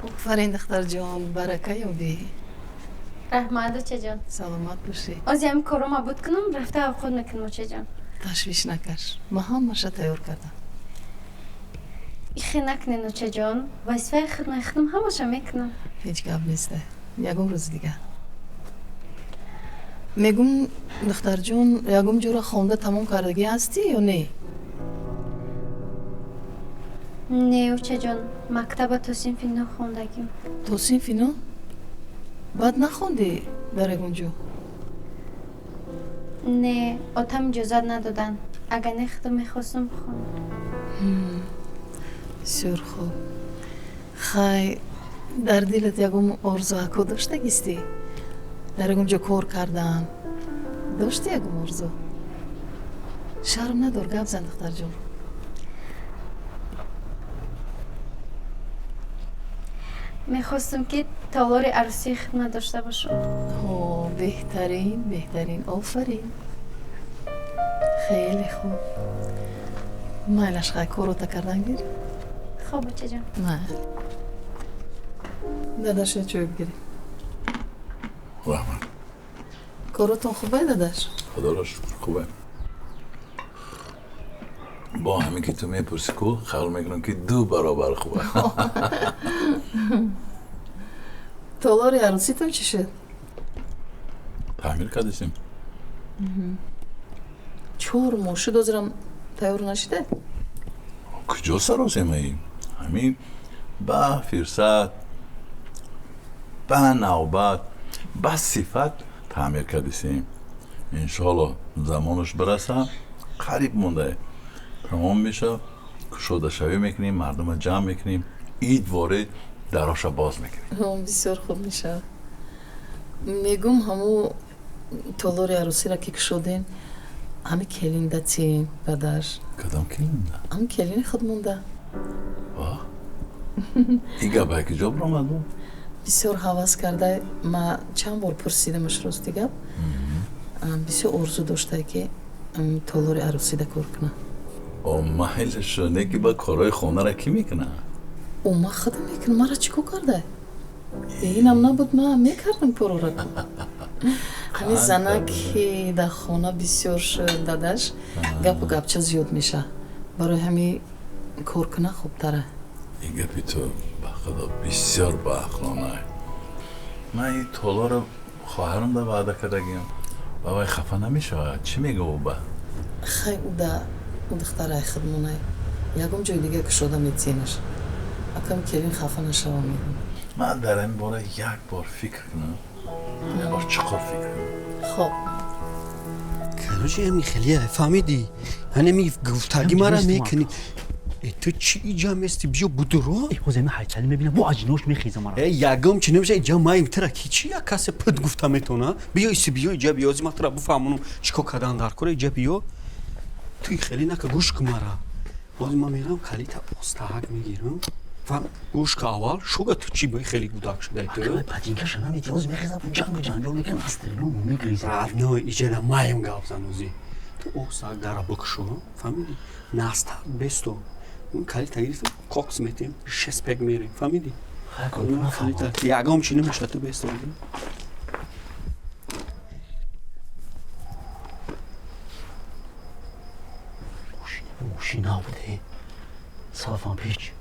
Офарин, духтарҷон, барака ёбӣ. Раҳмат, очаҷон. Саломат бошӣ. Ози ҳами корро мабуд кунам, рафта авқот мекунам, очаҷон. Ташвиш накаш, ман ҳамаша тайёр кардам. Ихе накунен, очаҷон, вазифаи хидмаи худам ҳамаша мекунам. Ҳеҷ гап нест, ягон рӯзи дигар. Мегум, духтарҷон, ягон ҷора хонда тамом кардагӣ ҳастӣ ё не? Не, очаҷон, мактаба то синфи 9 хондагим. То синфи 9? Баъд нахондӣ дар ягон ҷо? Не, отам иҷозат надоданд. Агар не, худам мехостам бихонам. Бисёр хуб. Хай, дар дилат ягон орзуако доштагистӣ? Дар ягон ҷо кор кардан? Дошти ягон орзу? Шарм надор, гап зан, духтарҷон. Мехостам ки толори арӯсии хидмат дошта бошам. Ҳо, беҳтарин, беҳтарин, офарин. Хеле хуб. Майлаш, хай, корото кардан гир. Хуб, очаҷон. Майли. Дадаш, я чой бигирӣ. Раҳмат. Коротон хубай, дадаш? Худоро шукр, хубе. Бо ҳамин ки ту мепурсӣ ку, хаёл мекунам ки ду баробар хуба. Толори арӯситон чӣ шуд? Таъмир кардисем. 4 моҳ шуд, ҳозирам тайёр нашида? Куҷо саросемаӣ? Ҳамин ба фирсат, ба навбат, ба сифат таъмир кардисем. Иншоалло, замонаш бираса, қариб монда, тамом меша, кушодашавӣ мекунем, мардума ҷамъ мекунем, ид ворид дароша боз мекунем. Бисёр хуб мешавад. Мегум, ҳаму толори арӯсиро ки кушодем, ҳами келинда тием бадаш. Кадом келинда? Ҳам келини худ монда. И гапа киҷо биромад? Бисёр ҳавас карда, ма чанд бор пурсидамаш, рости гап, бисёр орзу доштае ки толори арӯсида кор кунам. Майлашо, не ки ба корҳои хонаро кӣ мекунад? О, ма худам мекунам, мара чӣ кор карда? Инам набуд, ма мекардам корора. Ҳамин занак ки дар хона бисёр шуд, дадаш, гапу гапча зиёд меша, барои ҳамин кор куна хубтара. Ин гапи ту, ба худо, бисёр баақлона. Ман ин толоро хоҳарам да ваъда кардагиам, ба вай хафа намешавад? Чӣ мега ӯ ба? Хай, уда ӯ духтараи худмонай, ягон ҷои дига кушода метиенаш. Акам келин хафа нашава, мегӯм. Ман дар ин бора як бор фикр кунам, як бор чуқур фикр кунам. Хоб. Короче, ами хеле фаҳмидӣ, ҳанами гуфтагӣ мара мекунӣ. Ту чӣ иҷа мести? Биё, будуро. Ҳозир ами ҳайчали мебинам, бо аҷинош мехеза мара. Э, ягом чи намеша, иҷа маим, тара ки чи як касе пуд гуфта метона? Биё, иси, биё, иҷа биё, ози ман тура бифаҳмонам чӣ кор кардан дар кора. Иҷа биё, ту хеле нака, гӯш ку мара. Ҳозир ман мерам, калита остаҳак мегирам ва гӯш ка, аввал шуга. Ту чӣ бо хеле гудак шудай ту? Падинкаша намеди, ҳозир мехеза, ҷангу ҷанҷол мекунам, астрело мегреза. Родной, иҷара маем гап зан. Ози ту остаҳак дара бикушо, фаҳмидӣ? Наста бесто, калита гирифтам, кокс метем, шеспек мерем, фаҳмидӣ? Ягом чи намеша, ту бесто. Мошина буде салафан печ.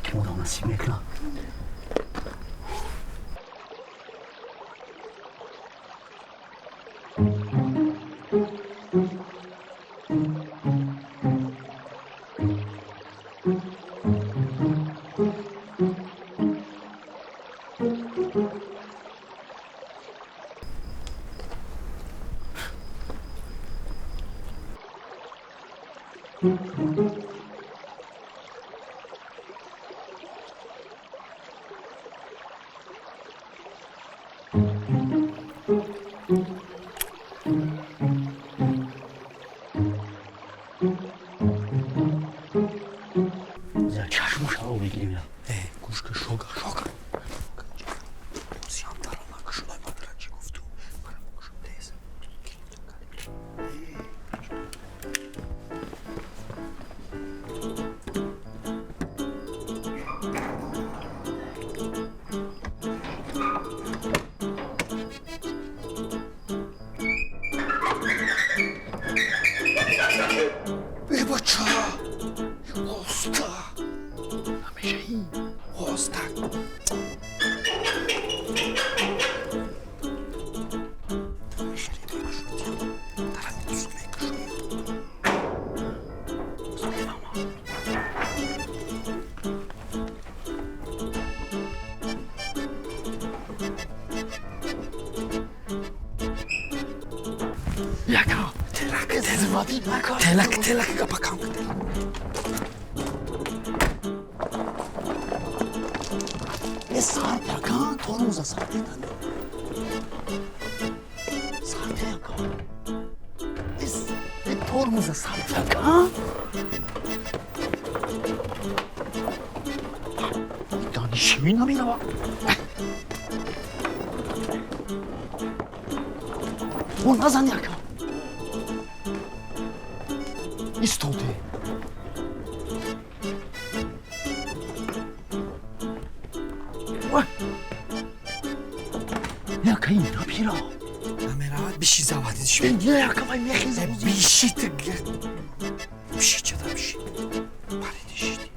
Ки модам насиб мекунад. Чашмошаро мегирем. Гӯшка, шога, шога. Сиам тарана кушодай, мадара чӣ гуфту? Тез. Э, бача! Оста! Намешаи? Оста! Телак, телак, гапа кам. Сар якан тормоза сар текан. Сар текан. Тормоза сар якан. Данишми намерава. О назан якан. Истоде. Яка ин намера. Намеравад, биши завадиш. Не, яка вай мехеза. Биши ты. Биши чада биши. Париди шиди.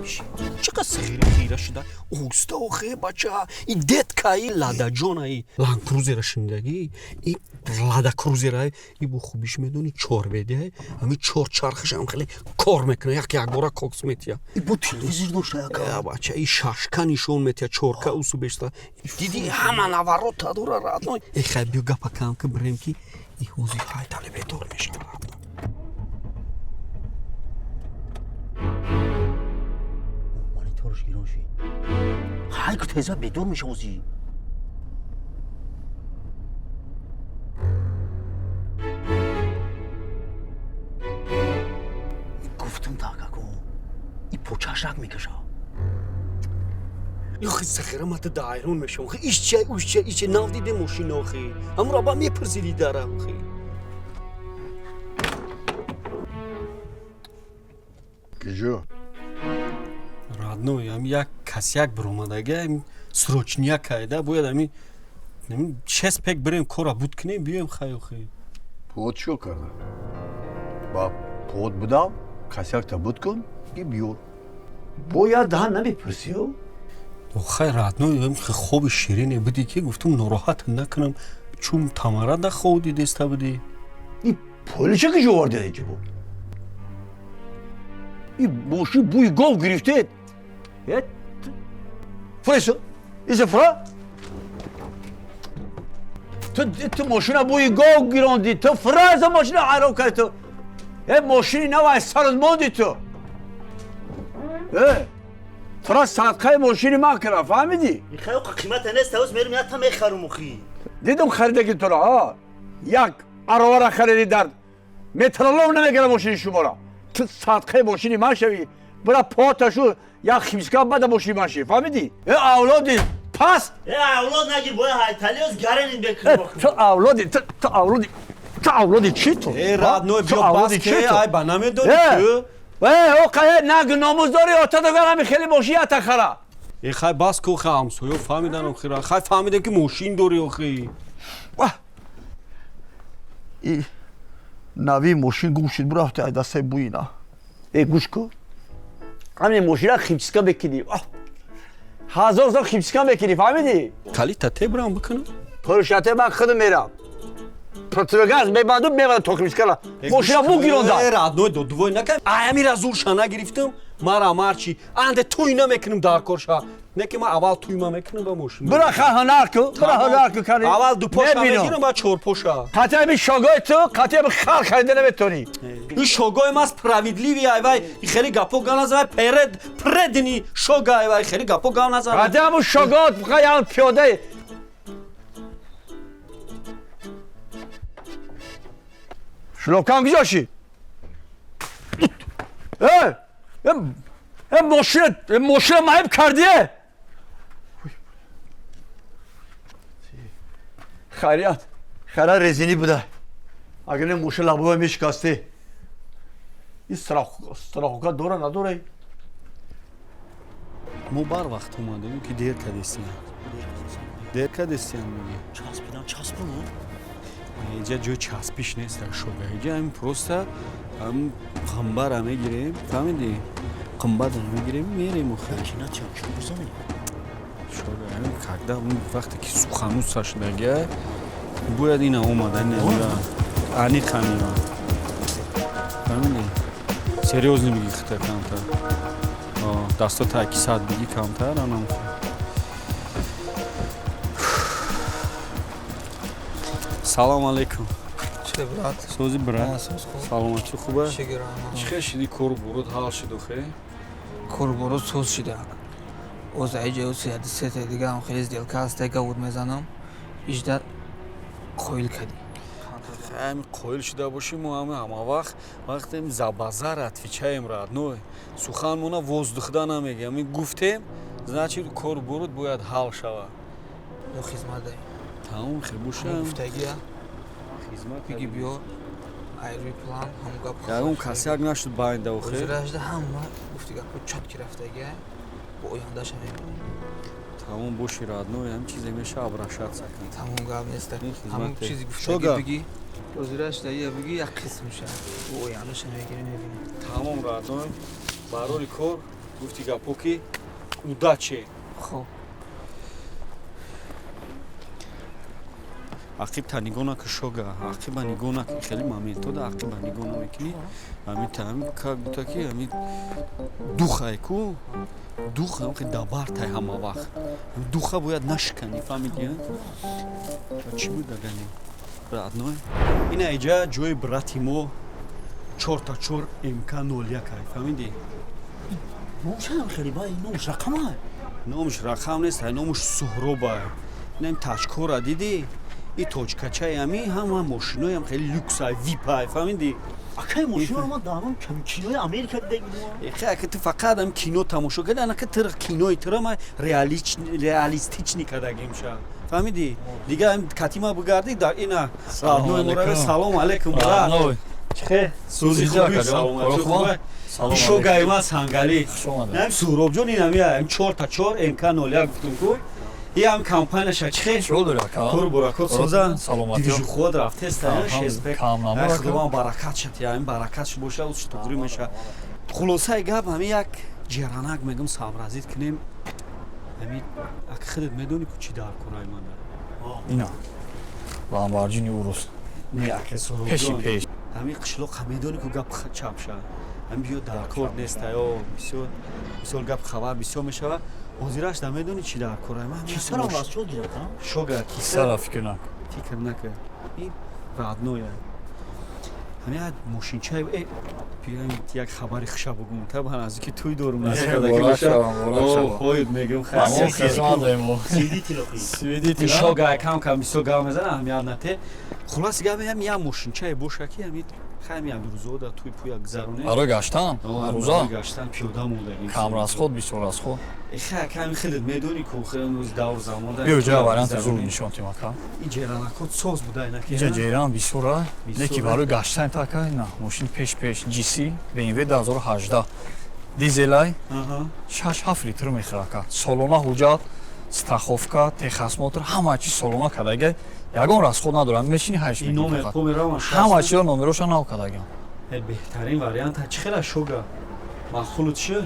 Биши. Чӣ қадр хира шуда? Оста охе бача. И детка и лада ҷона и Ланд Крузера шунидагӣ? И Лада Крузера и бо хубиш медони чор веде. Ҳами чор чархаш ҳам хеле кор мекуна, як якбора кокс метия. И бо телевизор дошта яка. Бача, и шашка нишон метия, чорка усу бешта. Диди ҳама наворота дора родной. Э хай биё гапа кам ки бирем ки и ҳози хай тали бедор мешава. Мониторш гирон шид. Хай ку теза бедор меша ҳози. Гуфтум так ако и почаш рак мекаша. Охи захира мата да айрон мешам. Охи иш чай, уш чай, иш чай нав диде мошин охи. Ҳамуро ба мепурсиди дара охи. Киҷо? Родной, ам як касяк биромадага, срочняк кайда, бояд ами шест пек бирем кора буд кунем, биёем хай охи. Под чӣ карда? Ба под будам, касякта буд кун, и биёр. Бояд даҳан намепурсиё? Охай родной, хоби ширине буди ки гуфтум нороҳат накунам, чун тамара да хоб дидеста буди. И пули чӣ киҷо оварди ҷибо? И мошин бӯи гов гирифтед. Фресо, изе фра? Ту мошина бӯи гов гиронди, ту фра за мошина ҳаром карди ту. Мошини нав аз сарат монди ту. Фра садқаи мошини ман кара, фаҳмидӣ? Хай оқа қимата нест, ҳоз мерим якта мехарум охи. Дидум харидаги туро, ҳа? Як аровара хариди дар метролом намегира мошини шуморо. Ту садқаи мошини ман шавӣ, бира поташу як химска бада мошини ман шавӣ, фаҳмидӣ? Авлоди паст! Авлод нагир, бояд ҳайталиёз гаренин бекунем. Ту авлоди, ту авлоди, ту авлоди чӣ ту? Родной, биё бас ки, ай ба намедонӣ ту? Оқае наг номуз дорӣ, ота догар ҳами хеле мошин ята хара. Хай бас ку, хай ҳамсоё фаҳмидан охи, хай фаҳмидан ки мошин дорӣ охи. И нави мошин гум шуд, бурафти ай дастаи буина. Гӯш ку. Ҳамин мошина химчистка мекунӣ. Ҳазор сол химчистка мекунӣ, фаҳмидӣ? Калита те бирам бикунам? Пуршате ман худам мерам. Противогаз мебандум, мебандум то химчисткара. Мошина бугиронда. Родной, додвой накам. Ай амира зурша нагирифтам. Мара марчи. Анде туй намекунам дар корша. Не ки ман аввал туйма мекунам ба мошин. Бира ха ҳунар ку, бира ҳунар ку кани. Аввал ду поша мегирам, баъд чор поша. Қатъи ами шогои ту, қатъи ами хар харида наметонӣ. Ин шогои мас справедливый ай вай, хеле гапо гап назан, перед предни шога ай вай, хеле гапо гап назан. Қатъи аму шогоат фақат як пиёда. Шлопкам киҷо шид? Мошина маиб кардие? Хайрият, хайра резинӣ буда. Агар не мошин лабоя мешикасте. И страховка дора надора? Мо бар вақт омадем ки дер кадестиян. Дер кадестиян меги. Часпидан, часпуну. Иҷа ҷои часпиш нест шога. Иҷа ҳамин просто ҳамин қамбара мегирем, фаҳмидӣ? Қамбара мегирем, мерем охир. Шога, ҳамин когда вақте ки сухануса шудагия, бояд ина омада, ина аниқ ҳамина. Фаҳмидӣ? Серьёзно биги хита камтар. Дасто таки сад биги камтар, анам. Салом алейкум. Чӣ брат? Сози брат. Саломатӣ хуба? Чӣ хел шиди кору бурут ҳал шид охе? Кору бурут соз шида. Оз аиҷа оз сета дига ҳам хеле сделка ҳаст, гавуд мезанам. Ижда қоил кадӣ. Ҳами қоил шуда бошем, мо ҳами ҳама вақт вақтем забазар отвечаем, родной. Суханмона воздухда намегем. Ми гуфтем, значит, кор буруд бояд ҳал шавад. Мо хизмат даем. Тамом, хел боша. Гуфтагия. Хизмат. Биги биё. Айрӯи план ҳам гап. Ягон касяк нашуд байнда охир. Ҳозиражда ҳама гуфти гапо чот ки рафтагия. Бо ояндаша мебинем. Тамом боши, родной, ҳам чизе меша обращаться кун. Тамом, гап нест. Ҳамон чизи гуфтаги биги. Ҳозираш дая биги як қисм меша. Бо ояндаша мегирем, мебинем. Тамом, родной. Барори кор гуфти гапо ки удачи. Хоб. Ақиб та нигоҳ накун, шога, ақиба нигоҳ накун, хеле моментода ақиба нигоҳ намекунӣ. Ҳамин та ҳамин как бута ки ҳамин духай ку дух ҳам ки дабартай ҳама вақт. Духа бояд нашиканӣ, фаҳмидӣ? Чӣ буд агани? Родной. Ина иҷа ҷои брати мо 4x4 МК01 ай, фаҳмидӣ? Номаш хеле бай, номаш рақам ай. Номаш рақам нест, ай номаш Суҳроб ай. Инам тачкора дидӣ? И точкачаи ами ҳама мошиноям хеле люкс ай, вип ай, фаҳмидӣ? Акай мошиноро ман дар ҳамон кинои Америка дида будам. Хе, ака ту фақат ам кино тамошо кардӣ, анака тир кинои тира ма реалистични кардагим ша. Фаҳмидӣ? Дига ам катима бугардӣ дар ина родной мурави. Салом алейкум, брат. Чихе? Сӯзи хуби, салом алейкум. Шогай ма сангалӣ. Нам Суҳробҷон ин ами ам 4x4 МК01 гуфтум ку. И ам компанияша чихе? Кор буракот соза. Движуход рафтеста, шеспек. Худованд баракат шад, ям баракат шуд боша, уш туғри меша. Хулосаи гап ҳами як ҷеранак мегум сообразит кунем. Ҳами ак худат медони ку чӣ дар корай манда. Ина. Ламборджини Урус. Не, ака Суҳробҷон. Пеши пеш. Ҳами қишлоқ медони ку гап чап ша. Ҳами биё дар кор нест, ё бисёр бисёр гап хабар бисёр мешава. Ҳозираш да медони чӣ дар корай ман. Кисарам аз чо гирифт, а? Шога кисара фикр накун. Фикр накун. Ин родное. Ҳами як мошинчаи биёем як хабари хуша бугум. Та ба наздики туй дорум наздикоид мегум. Шога кам кам бисёр гап мезана, аҳамият нате. Хулоси гап ҳам як мошинчае боша ки ҳами хайм як рӯзода туй пуя гузаронем. Барои гаштан? Рӯза? Гаштан пиёда мондагим. Кам расход, бисёр расход. Хай ками хеле медони ку хеле рӯз давр замон. Биё ҷа варианти зур нишон тим ака. Ин ҷеранакот соз буда инаки. Иҷа ҷеран бисёра, леки барои гаштан така на мошин пеш пеш GC BMW 2018 дизелай 6-7 литр мехӯрад ака. Солона ҳуҷҷат, страховка, техосмотр, ҳама чиз солона кардага. Ягон расход надорам, мешини ҳайш мекунӣ. Ҳама чизро номероша нав кардагам. Беҳтарин вариант чӣ хела шога? Маъқулут шуд?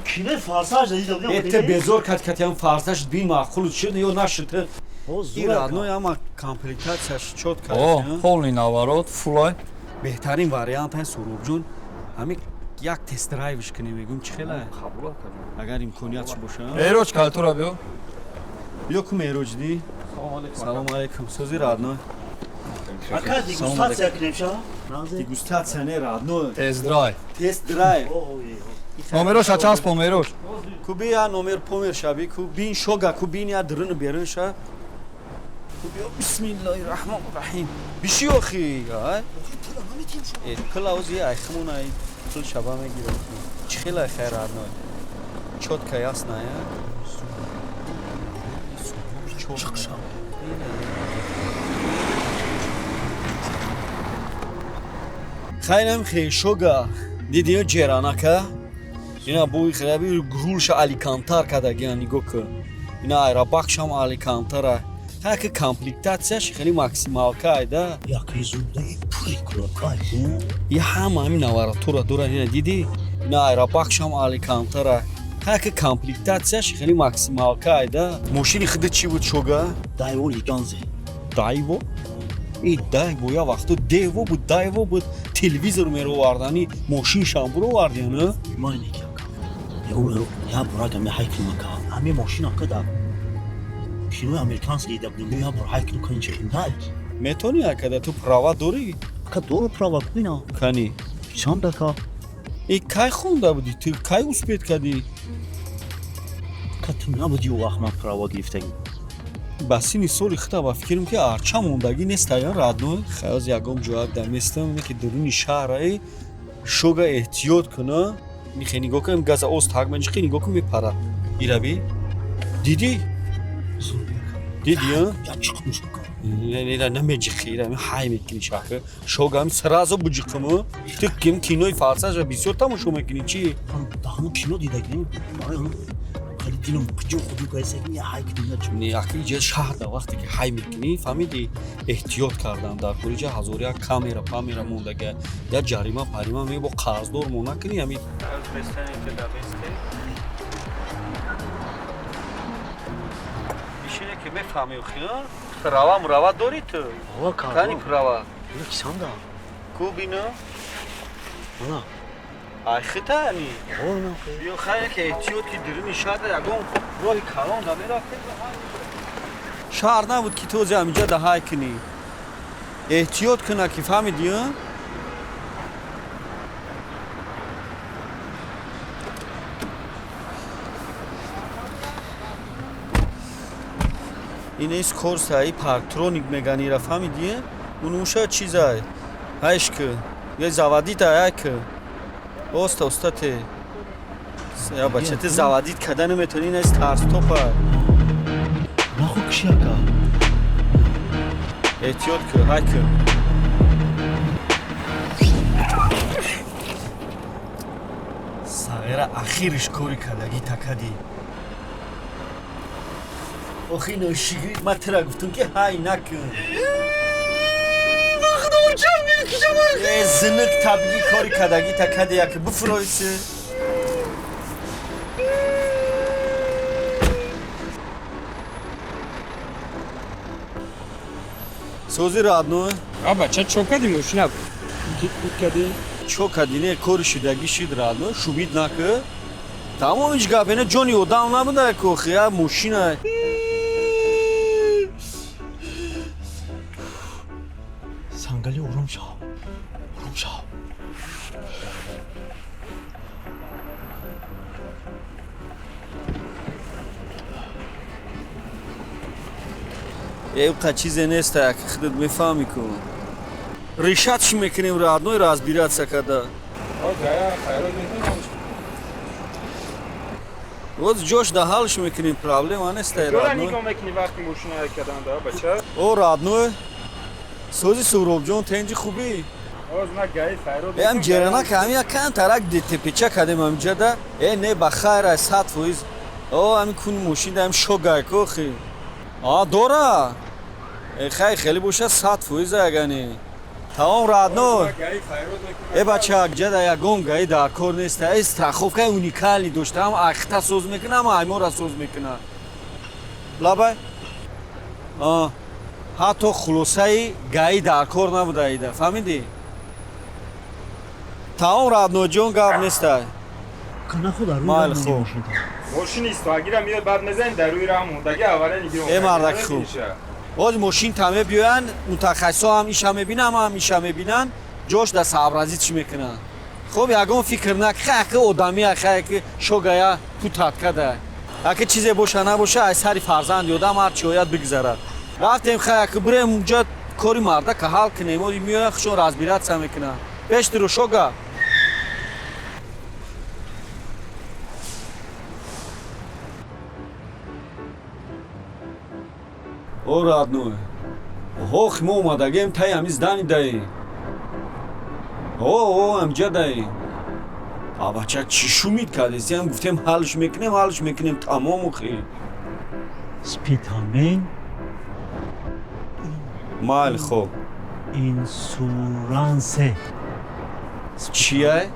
Кинои фарсаж дидам. Те безор кат катям фарсаж бин маъқулут шуд ё нашуд? Ин родной ҳама комплектатсияш чётко. О, полный наворот, фулай. Беҳтарин вариант ҳай Суҳробҷон. Ҳами як тест драйвш кунем, мегӯм чӣ хела? Агар имкониятш боша. Эроч калтура биё. Биё ку Мероҷ ди. Салом алейкум. Сӯзи родной. Ака дегустатсия кунем ша? Дегустатсия не, родной. Тест драйв. Тест драйв. Номероша часп Мероҷ. Ку бия номер помер шаби ку бин шога ку бин я дрын берин ша. Ку биё бисмиллаҳир раҳмонир раҳим. Биши охи, ай. Э пул ози ай хмун ай пул шаба мегирам. Чӣ хела хайр родной. Чётко ясно, я. Чықша. Хайнам хешога. Дидиё ҷеранака? Ина буи хелаби рулша аликантар кардагиан, нигоҳ кун. Ина айрабакшам аликантара. Хаки комплектатсияш хеле максималка айда. Яки зудаи пури кулакай. И ҳама ҳамин наворотура дорад, ина дидӣ? Ина айрабакшам аликантара. Хаки комплектатсияш хеле максималка айда. Мошини худат чӣ буд шога? Дайво Лиганзе. Дайво? И дайво я вақто дево буд, дайво буд, телевизор меровардани, мошиншам буровардиан, а? Майники ака. Я бурагам я ҳайкл мака. Ҳами мошин ака да кинои американский дида будем. Я бур ҳайкл кунин чи най. Метони ака да ту права дорӣ? Ака дору права куина. Кани? Чанд ака? И кай хонда будӣ? Ту кай успет кардӣ? Ака, ту набуди ӯ вақт ман права гирифтагӣ. Ба синни соли худам ба фикрам, ки арча мондагӣ нест аян, родной. Хаёз ягон ҷоак даместам, ки дуруни шаҳраи шога эҳтиёт куна. Михе нигоҳ кун, газа оз таг менҷиқи, нигоҳ кун, мепара. Ираби? Дидӣ? Дидӣ, а? Не, не, намеҷиқи, ира ҳай мекунӣ шаҳр. Шога ҳам сразу буҷиқиму. Ту ким кинои Форсажа бисёр тамошо мекунӣ, чӣ? Да ҳамон кино дидагӣ, барои ҳамон хеле дилам қиҷу худу кайса ки ҳай кунӣ. Не, аки иҷа шаҳр да вақте ки ҳай мекунӣ, фаҳмидӣ, эҳтиёт кардан дар хориҷа ҳазор як камера, памера мондага, як ҷарима, парима мебо қарздор мо накунӣ ҳамин. Ишине ки мефаҳмӣ, охи, права мурава дорӣ ту? Кани права? Кисанда. Ку бино? Ана. Ай хита ами? Биё хайре ки эҳтиёт ки дуруни шаҳр ягон роҳи калон да мерафтем. Шаҳр набуд ки този ҳаминҷа да ҳай кунӣ. Эҳтиёт куна ки фаҳмидӣ, а? Ин эс корсаи парктроник меган, ира фаҳмидӣ? Унуша чизай? Ҳайш ки. Е заводит ай ки. Оста, оста те. Я бача, те заводит када наметавонӣ, ин эс тарстопа. Нахо киши ака. Эҳтиёт ки, ҳай ки. Сағира ахириш кори кардагӣ такадӣ. Охи ношигри, ман тура гуфтам ки ҳай накун. Э, зинык табиги кори кардагӣ такади як буфуройси. Сози родной. А бача, чо кади мошина? Кади? Чо кади не, кори шидагӣ шид, родной, шумид накӣ. Тамом ҳеҷ гап, ина ҷони одам набуда ки охи, я мошина. Сангали, ором шав. Ором шав. Э, қа чизе нест, як худат мефаҳмӣ ку. Решать чӣ мекунем, родной, разбираться када. Вот ҷош да ҳалш мекунем, проблема нест, ай родной. Нигоҳ мекунӣ вақти мошина ҳай кардан да, бача? О, родной. Сози Суҳробҷон, тенҷи хубӣ? Оз на гаи файрод. Э, ам ҷерана ка ам як кан тарак ДТПча кадем амҷа да. Э, не, ба хайр ай 100%. О, ами куни мошин да ам шогай ко хи. А, дора. Э, хай хеле боша 100% агани. Тамом родной. Э, бача, ҷада ягон гаи дар кор нест. Э, страховкаи уникалӣ доштам, ахта соз мекунам, аймора соз мекунам. Лабай. А, ҳатто хулосаи гаи дар кор набуда ида, фаҳмидӣ? Тамом роднойҷон, гап нестай. Нахо дар рӯи Майли роҳ хуб. мошин. Мошин истогира меояд, баъд мезанем дар рӯи роҳ мондаги аввала нигоҳ. Э, мардаки хуб. Боз мошин та мебиёянд, мутахассисо ҳам иша мебинанд, ҳам иша мебинанд, ҷош да сообразит чӣ мекунанд. Хуб, ягон фикр нак, хай аки одами, хай аки шогая путат када. Аки чизе боша набоша, ай сари фарзанди одам ҳар чи ояд бигзарад. Рафтем, хай аки бирем унҷа кори мардака ҳал кунем, оди меоянд, хушон разбираться мекунанд. Пештиро шога. О, родной. Ох, мо омадагем таи ҳамин здани даи. О, о, ҳамҷа даи. А бача, чӣ шумид кардеси? Ҳам гуфтем ҳалш мекунем, ҳалш мекунем, тамом охи. Спитамен. Майли хоб. Инсурансе. Чияй?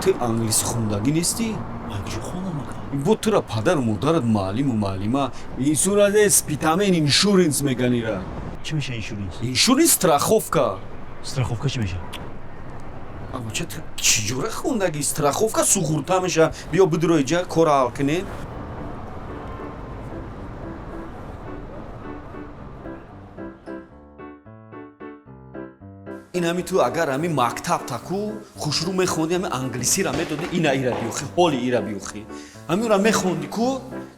Ту англис хондагӣ нестӣ? Ман куҷо хондам ака? Бо тура падару модарат муаллиму муаллима. Инсуранс, спитамен, иншуренс меган ира. Чӣ меша иншуренс? Иншуренс страховка. Страховка чӣ меша? А бача, ту чӣ ҷура хондагӣ? Страховка суғурта меша. Биё бидро иҷа кора ҳал кунем. Ин ҳами ту агар ҳами мактаб таку хушрӯ мехонди, ҳами англисиро медоди, ина ира биёхи, ҳоли ира биёхи. Ҳаминро мехонди ку,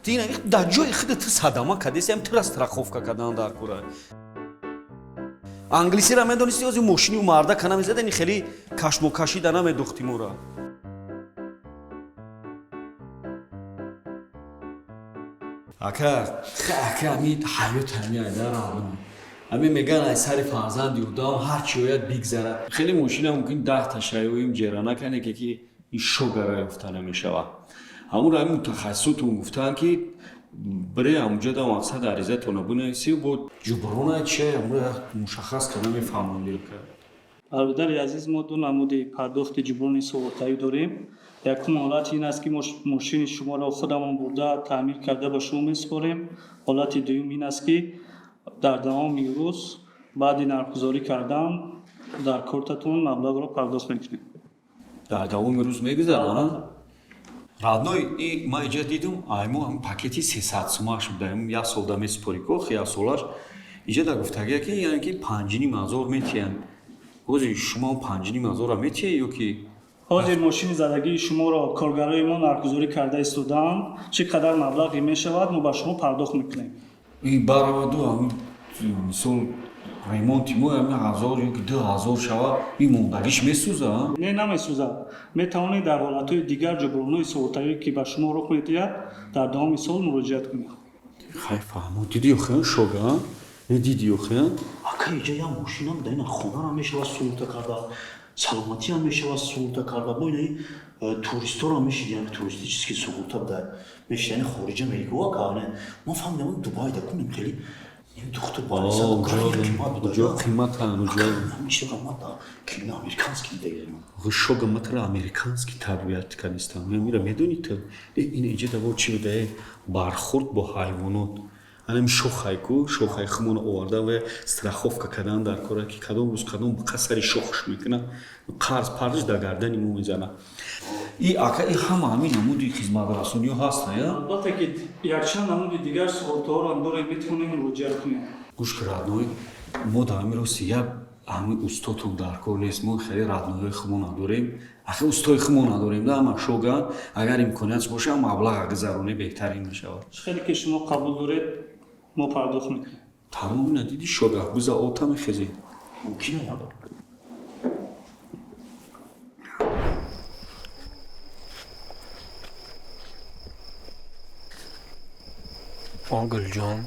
ту ина дар ҷои худ ту садама кардеси, ҳам тура страховка кардан дар кура. Англисиро медонисти, ози мошинию марда кана мезада, ини хеле кашмокашида намедохти мора. Ака, ака, ҳами ҳаёт ҳами айда раҳмон. Ҳами меган ай сари фарзанди одам ҳар чи ояд бигзарад. Хеле мошина мумкин 10-та шаёим ҷера накане, ки ин шогара ёфта намешавад. Ҳамуро ҳами мутахассисотон гуфтанд, ки бире ҳамуҷа да мақсад аризатона бинависӣ, бо ҷуброна чи ҳамуро мушаххас карда мефаҳмонди. Бародари азиз, мо ду намуди пардохти ҷуброни суғуртавӣ дорем. Якум ҳолат ин аст, ки мошини шуморо худамон бурда таъмир карда ба шумо месупорем. Ҳолати дуюм ин аст, ки дар давоми рӯз баъди нархгузорӣ кардан дар кортатон маблағро пардохт мекунем. Дар давоми рӯз мегузарад? Родной, и ман иҷа дидум, айму ҳам пакети 300 сумаш буда, як сол да месупорӣ ко, як солаш. Иҷа да гуфтагия, ки яъне ки 5,5 ҳазор метиҳанд. Ҳозир шумо 5,5 ҳазора метиҳед ё ки? Ҳозир мошини задагии шуморо коргарои мо нархгузорӣ карда истодаанд. Чӣ қадар маблағе мешавад, мо ба шумо пардохт мекунем. И бараваду ҳамин мисол ремонти мо ҳамин ҳазор ё ки 2 ҳазор шава, ин мондагиш месӯза? Не, намесӯзад. Метавонед дар ҳолатҳои дигар ҷубронҳои суғуртавӣ, ки ба шумо рух медиҳад, дар давоми сол муроҷиат кунед. Хай, фаҳмо. Диди охи, шога, не диди охи? Ака, иҷа як мошинам да, ина хонаро мешавад суғурта карда, саломатиам мешавад суғурта карда, бо инаи туристҳоро мешид, яъне туристический суғурта буда мешид, яъне хориҷа мерику, ака. Ман фаҳмидам, Дубай да кунем хеле духтур. Уҷо қиматан уҷо. Кино американский дигар. Шога, матра американский тарбият кардистам, мира медони ту. Ин иҷа даво чӣ буда? Бархурд бо ҳайвонот. Анам шохай ку, шохай хумона оварда ва страховка кардан дар кора, ки кадом рӯз кадом буқа сари шохш мекунад, қарз парзиш дар гардани мо мезанад. И ака, и ҳама ҳамин намуди хизматрасониҳо ҳаста я? Албатта ки якчанд намуди дигар суғуртаҳоро дорем, метавонем муроҷиат кунем. Гӯш ки, родной, мо дар ҳамин рости як ҳамин устотон дар кор нест. Мо хеле родной ҳои хумо надорем, ахи устои хумо надорем да. Ама шога, агар имконият боша, маблаға гузаронӣ беҳтарин мешавад. Чӣ хеле ки шумо қабул доред, мо пардохт мекунем. Тамом, ина диди, шога, биза ота мехезӣ. Мумкин. Гулҷон,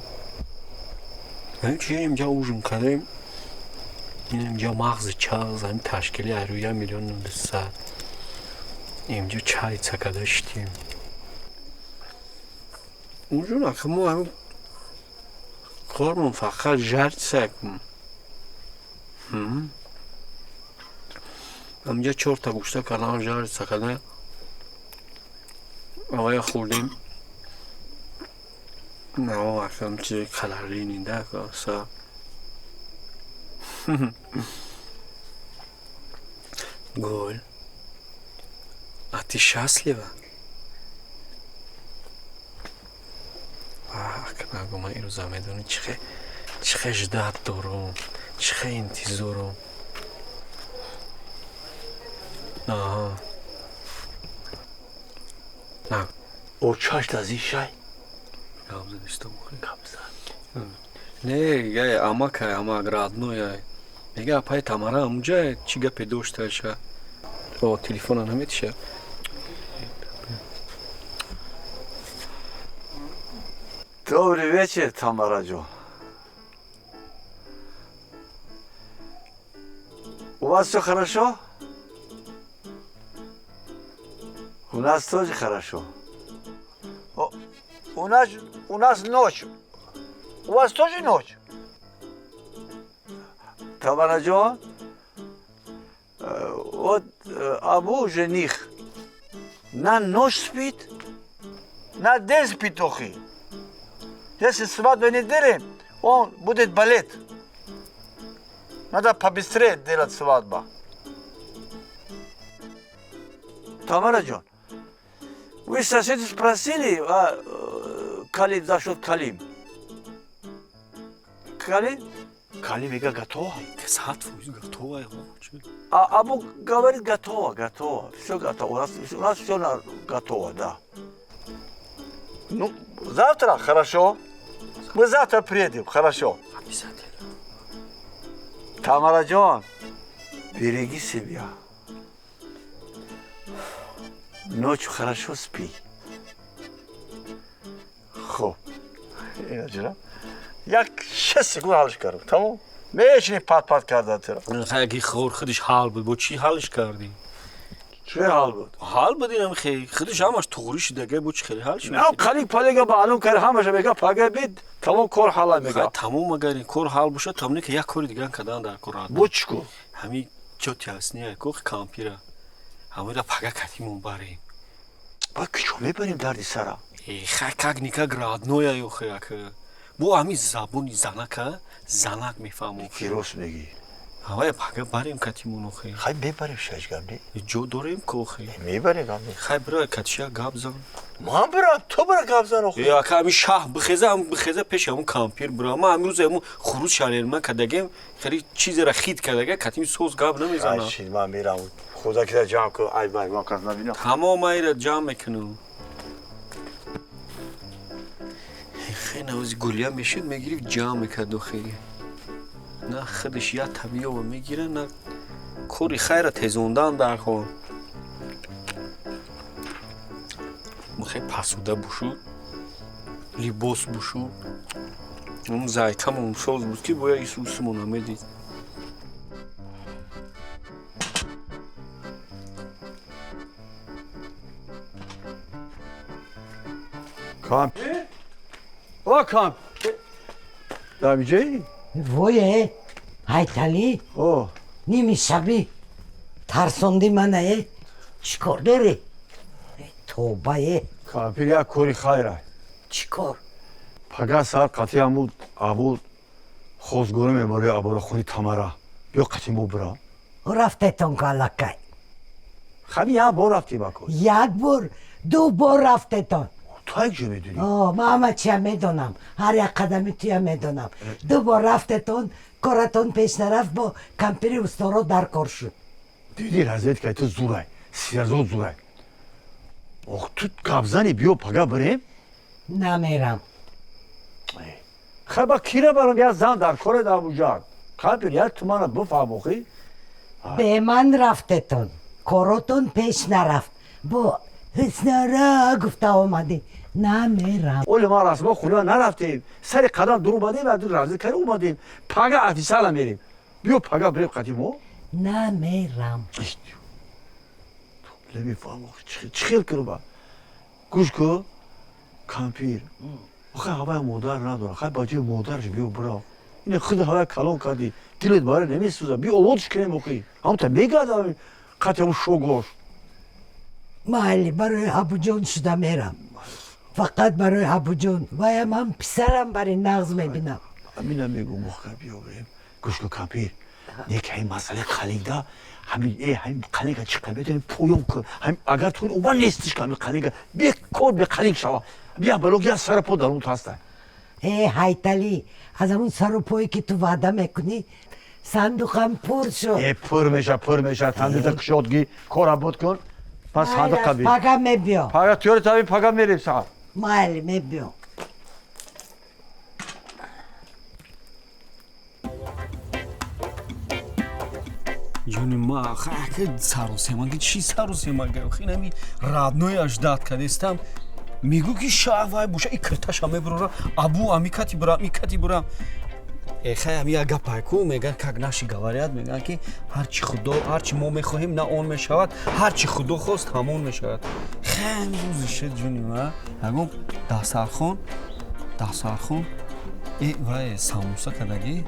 чи инҷа ужин кардем, инҷа мағзи чағз, ҳамин ташкили айрӯ 1 миллиону 200, инҷа чай цакада шитем. Ужин ака, мо ҳамин кормон фақат жарить кун. Ҳаминҷа чорта гӯшта кардам, жарить карда, авая хӯрдем. Акам чизи калорийный да са. Гул, а ты счастлива? Ака, нагу, ман ирӯза медонӣ чихе ждать дорум, чихе интизорум. Аҳа. На. Очашт аз ин шай? Гап задистам. Гап зад. Не, гай амакай, амак родной ай. Мега апай Тамара амуҷа чӣ гапе дошташа? О, телефона наметиша. Добрый вечер, Тамара ҷон. У вас все хорошо? У нас тоже хорошо. У нас ночь. У вас тоже ночь? Тамара ҷон, вот Абу жених на ночь спит, на день спит охи. Если свадьбу не делаем, он будет болеть. Надо побыстрее делать свадьбу. Тамара ҷон, вы соседи спросили, а, Калим, за счет Калим? Калим? Кали мега готово? 100% готово. А Абу говорит, готово, готово. Все готово. У нас все готово, да. Ну, завтра, хорошо. Мы завтра приедем, хорошо. Обязательно. Тамара Джон, береги себя. Ночью хорошо спи. Хоб. Ина як 6 секунд ҳалш кардам. Тамом? Мешини пат-пат карда тира. Яки хор худиш ҳал буд. Бо чӣ ҳалш кардӣ? Чӣ ҳал буд? Ҳал буд инам хе. Худиш ҳамаш туғрӣ шуда, бо чӣ хеле ҳал шуд? На, қалик палега маълум кард, ҳамаша мега пага бид, тамом кор ҳала мега. Тамом, агар ин кор ҳал бошад, тамом, ки як кори дигар кардан дар кор. Бо чӣ кор? Ҳами ҷоти ҳастни ко кампира. Ҳамира пага катимон барем. Ба куҷо мебарем, дарди сара? Хай, как-никак родной ё хе як. Бо ҳами забони занака занак мефаҳмам. Ки рост мегӣ. Ҳавай пага барем катимон охе. Хай, мебарем, шаш гап не. Ҷо дорем ко охе. Мебарем гап не. Хай, бира катиша гап зан. Ман бирам, ту бира гап зан охе. Ака, ҳами шаҳ бихеза, ҳам бихеза пеши ҳамун кампир бира. Ман ҳамин рӯз ҳамун хурус шалерма кардагем, хеле чизера хит кардага, катим соз гап намезанам. Хай, ман мерам. Худо кида ҷамъ кун, ай бай, ман кас набинам. Тамом, айра ҷамъ мекунам. Хеле навози гулия мешуд, мегирифт, ҷамъ мекард охе. На худаш як табиёва мегира, на кори хайра тезондан дар кор. Хеле пасуда бушуд, либос бушуд. Он зайкамон соз буд, ки бояд исусумона медид. Камп. О, камп. Дар инҷои? Вое, Ҳайталӣ. О. Ними шабӣ тарсонди мана, е. Чӣ кор дорӣ? Тоба, е. Кампир, як кори хайра. Чӣ кор? Пага сар қатъи ҳаму абу хозгорӣ мебарои аборахони Тамара. Биё қатъи мо бира. Рафтетон ку аллакай. Хами як бор рафтем, ако. Як бор, ду бор рафтетон. Ту як ҷо медонӣ? О, ман ҳама чия медонам. Ҳар як қадами туя медонам. Ду бор рафтетон, коратон пеш нарафт, бо кампири усторо дар кор шуд. Диди, разведкаи ту зурай. Сиразод зурай. Ох, ту гапзани, биё пага бирем. Намерам. Хай, ба кира барам, як зан дар коре дар буҷак. Кампир, як ту мана бифаҳм охи. Бе ман рафтетон. Коротон пеш нарафт. Бо ҳуснара гуфта омадӣ. Намерам. Оли ма расмо хуна нарафтем. Сари қадам дур омадем ва дур разведка кари омадем. Пага офисала мерем. Биё пага бирем қати мо. Намерам. Намефаҳмам чӣ хел кунам. Гӯш ку, кампир. Охай, ҳавай модар надора. Хай, ба ҷои модараш биё бира. Ина худ ҳавай калон кардӣ. Дилет бара намесӯза. Биё оводш кунем охи. Ҳамта мегардам қати ҳамун шогош. Майли, барои Ҳабуҷон шуда мерам. Фақат барои Ҳабуҷон. Вая ман писарам бари нағз мебинам. Амина мегӯм, охай, биё бирем. Гӯш ку, кампир. Нек ҳамин масъалаи қалида, ҳамин ҳамин қалига чӣ қадр метавонем поён кун. Ҳамин агар ту ума нестиш ка ҳамин қалига бекор беқалиг шава. Бия балог як сара по дар он ҳаста. Э, Ҳайталӣ, аз ҳамун сару пое ки ту ваъда мекунӣ, сандуқам пур шуд. Э, пур меша, пур меша. Сандуқта кушодгӣ, кора буд кун. Пас сандуқа би. Пага мебиё. Пага тиёри таби, пага мерем саат. Майли, мебиё. Ҷони ма, хака сарусемаги чӣ сарусемага? Хинами родной аш дад кадестам. Мегӯ ки шаҳ вай боша, и кирташа мебурора, абу ами кати бурам, и кати бурам. Хай, ами як гапай ку меган, как наши говорят, меган ки ҳарчи худо, ҳарчи мо мехоҳем, на он мешавад, ҳарчи худо хост, ҳамон мешавад. Хеле рӯзи шуд, ҷони ма, ягон дастархон э вай самуса кардагӣ.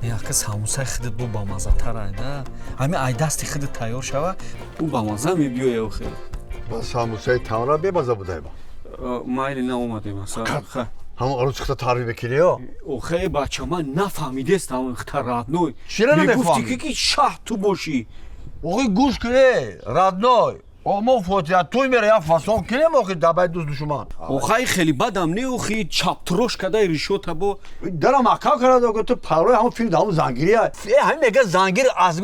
Яка самусаи худат бо бамаззатар айда. Ҳами ай дасти худат тайёр шава, ӯ бамазза мебиёя охе. Ба самусаи тамра бемаза будайба. Майли, наомадем аса. Ҳамон арӯс хита таъриф мекунӣ-ё? Охе, бача, ман нафаҳмидестам, хита родной. Чира Мегуфтӣ намефаҳмӣ? ки шаҳ ту бошӣ. Охи, гӯш куне, родной. Мо фотиҳа туй мера я фасон кинем охи дабай дӯст душман. Охай хеле бадам не охи чаптрош кадай ришота бо. Дара маҳкам карда ки ту парои ҳамон филм ҳамон зангирия. Э ҳамин мега зангир аз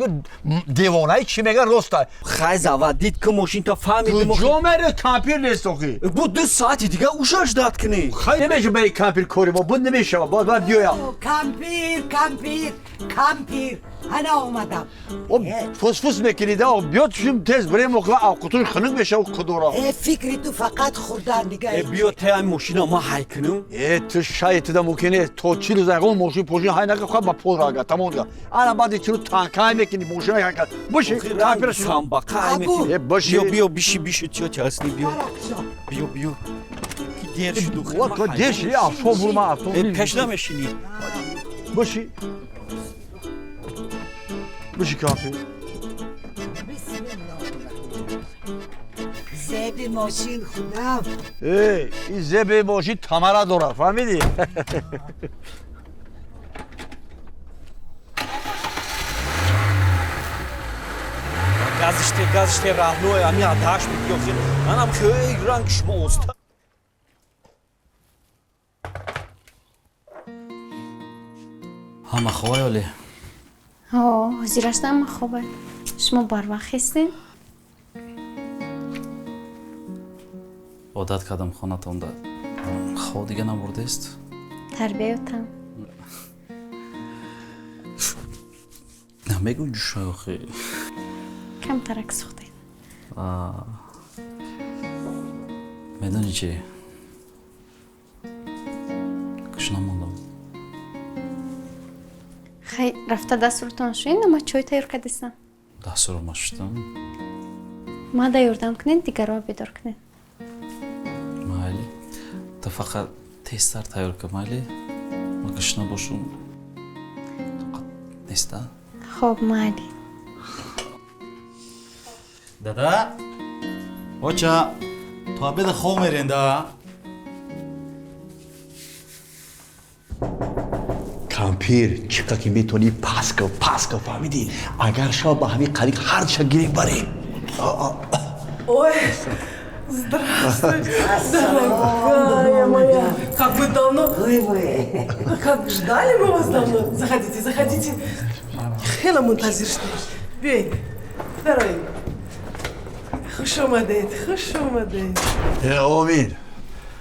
девонаи чӣ мега роста. Хай заводить ки мошинта фаҳмидим. Куҷо мере кампир нест охи. Бо 2 соати дига уша ждать кунӣ. Хай намеша бери кампир кори мо буд намешава боз бояд биёям. Кампир, кампир, кампир. Ана омадам. Фусфус мекунӣ да биё тушим тез бирем охи авқутуш хунук мешава кудора. Э фикри ту фақат хӯрдан дига. Э биё те ай мошина ма ҳай кунам. Э ту шай туда мумкин нест то 40 рӯз ягон мошин пошин ҳай нака хоҳад ба пол рага тамом дига. Ана баъди 40 рӯз танка ҳай мекунӣ мошина ҳай кар. Биши кампир самбақа ҳай мекунӣ. Э биши. Биё биё биши биши тётя асли биё. Биё биё. Ки дер шуд охи. Ва дер шуд афшо бурма афшо. Э пеш намешинӣ. Биши. Биши кампир. Зеби мошин худам. Эй, ин зеби мошин тамара дорад, фаҳмидӣ? Газиште, газиште, раҳное, ами адаш мебиёхи. Манам хеле ранг шумо оста. Ҳама хобай оле? Ҳо, ҳозирашда ҳама хобай. Шумо барвақт хестед? Одат кардам хонатонда. Хоб дига набурдест? Тарбиятам. Намегӯй ҷӯшай охи. Камтарак сӯхтед. Медонӣ чӣ? Гӯш намондам. Хай, рафта дастуртон шӯед, ма чой тайёр кардистам. Дастурро ма шуштам? Ма да ёрдам кунед, дигарро бедор кунед. Майли. Ту фақат тезтар тайёр кун, майли? Ма гушна бошум. Тоқат неста? Хоб, майли. Дада? Оча, то обеда хоб мерем, да? Кампир, чӣ қадр ки метавонӣ пас кун, пас кун, фаҳмидӣ? Агар шав ба ҳамин қариб ҳарча гирем барем. Ой, здравствуй, дорогая моя. Как вы давно... Как ждали мы вас давно. Заходите, заходите. Хела мунтазир шудем. Биёед, дароед. Хуш омадед, хуш омадед. Э, омин.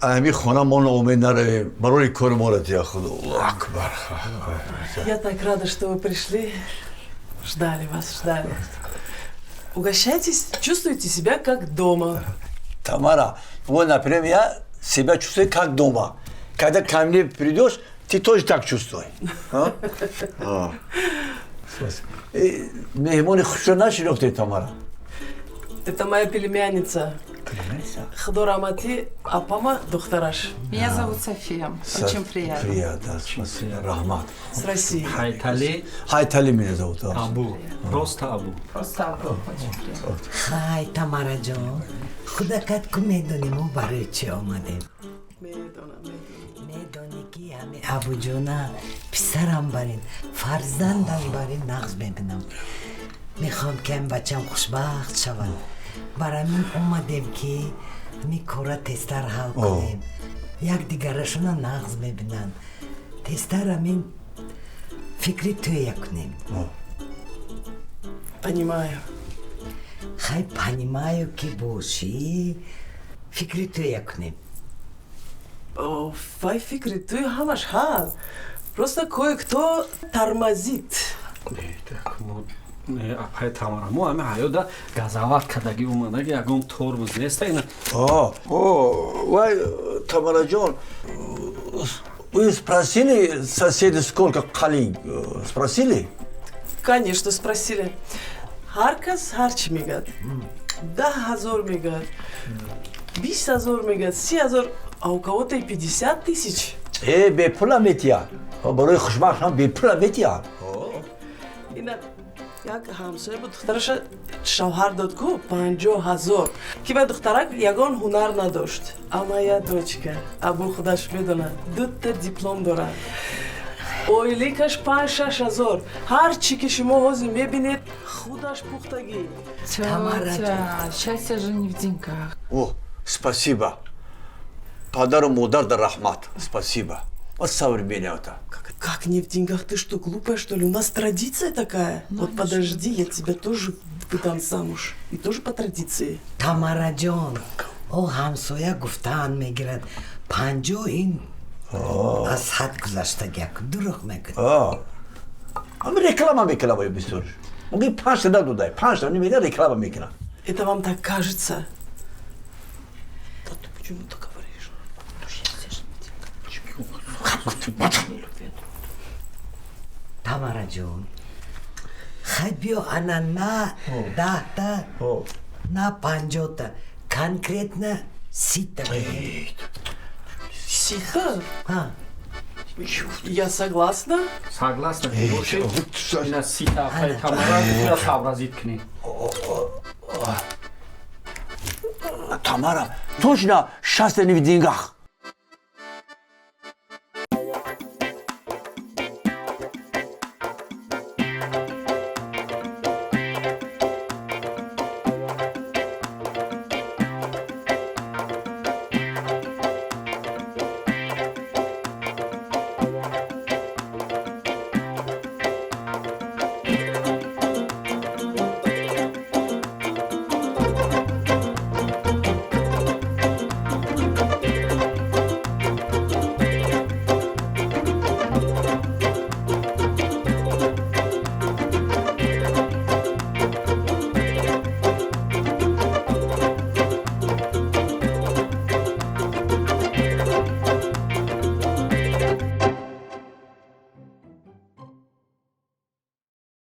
Ҳамин хона мо ноумед наравем. Барои кори моро тия Худо. Акбар. Я так рада, что вы пришли. Ждали вас, ждали. Угощайтесь, чувствуйте себя как дома. Тамара, вот, например, я себя чувствую как дома. Когда ко мне придешь, ты тоже так чувствуй. Меҳмони хушро нашинохтӣ, Тамара? Это моя племянница. Племянница? Худо раҳмати апама духтараш. Меня зовут София. Очень приятно. Приятно, спасибо. Раҳмат. С России. Хайтали. Хайтали меня зовут. Абу. Просто Абу. Просто Абу. Очень приятно. Хай, Тамараҷон. Худакат ку медонӣ мо барои чӣ омадем? Медонам, медонам. Медонӣ ки ҳами Абуҷона писарам барин, фарзандам барин нағз мебинам. Мехоҳам ки ҳами бачам хушбахт шавад. Барои ҳамин омадем ки ҳамин кора тезтар ҳал кунем. Якдигарашона нағз мебинанд. Тезтар ҳамин фикри тӯя кунем. Понимаю. Хай, понимаю ки бошӣ, фикри тӯя кунем. Вай фикри тӯй ҳамаш ҳал. Просто кое-кто тормозит. Апай Тамара, мо ҳами ҳаёда газават кардагӣ омадаги ягон тормоз неста ина. Вай, Тамараҷон, вы спросили соседи сколько қалинг? Спросили? Конечно, спросили. Ҳар кас ҳар чӣ мегӯяд. 10 000 мегӯяд, 20 000 мегӯяд, 30 000, а у кого-то и 50 тысяч. Э, бепула метиҳанд. Барои хушбахт ҳам бепула метиҳанд. Ина як ҳамсоя буд, духтараша шавҳар дод ку 50 000. Ки ба духтарак ягон ҳунар надошт. А моя дочка, Абу худаш медонад, дута диплом дорад. Ойликаш 5-6 ҳазор. Ҳар чӣ ки шумо ҳозир мебинед, худаш пухтагӣ. Тетя, счастье же не в деньгах. О, спасибо. Падару модар да раҳмат. Спасибо. Вот современная это. Как не в деньгах? Ты что, глупая, что ли? У нас традиция такая. Вот подожди, я тебя тоже выдам замуж. И тоже по традиции. Тамараҷон, о ҳамсоя гуфтаан мегирад, 50 ин аз ҳад гузаштагиак, дурӯғ мегӯяд. Ҳам реклама мекунам оё бисёр. Мумкин панҷта надодай, панҷта намеда, реклама мекунам. Это вам так кажется. Да ты почему так говоришь? Тамараҷон, хай биё, ана, на 10-та, на 50-та, конкретно 30-та. 30-та? Я согласна. Согласна бошед, ина 30-та апаи Тамара сообразить кунед. Тамара, точно счастье не в деньгах.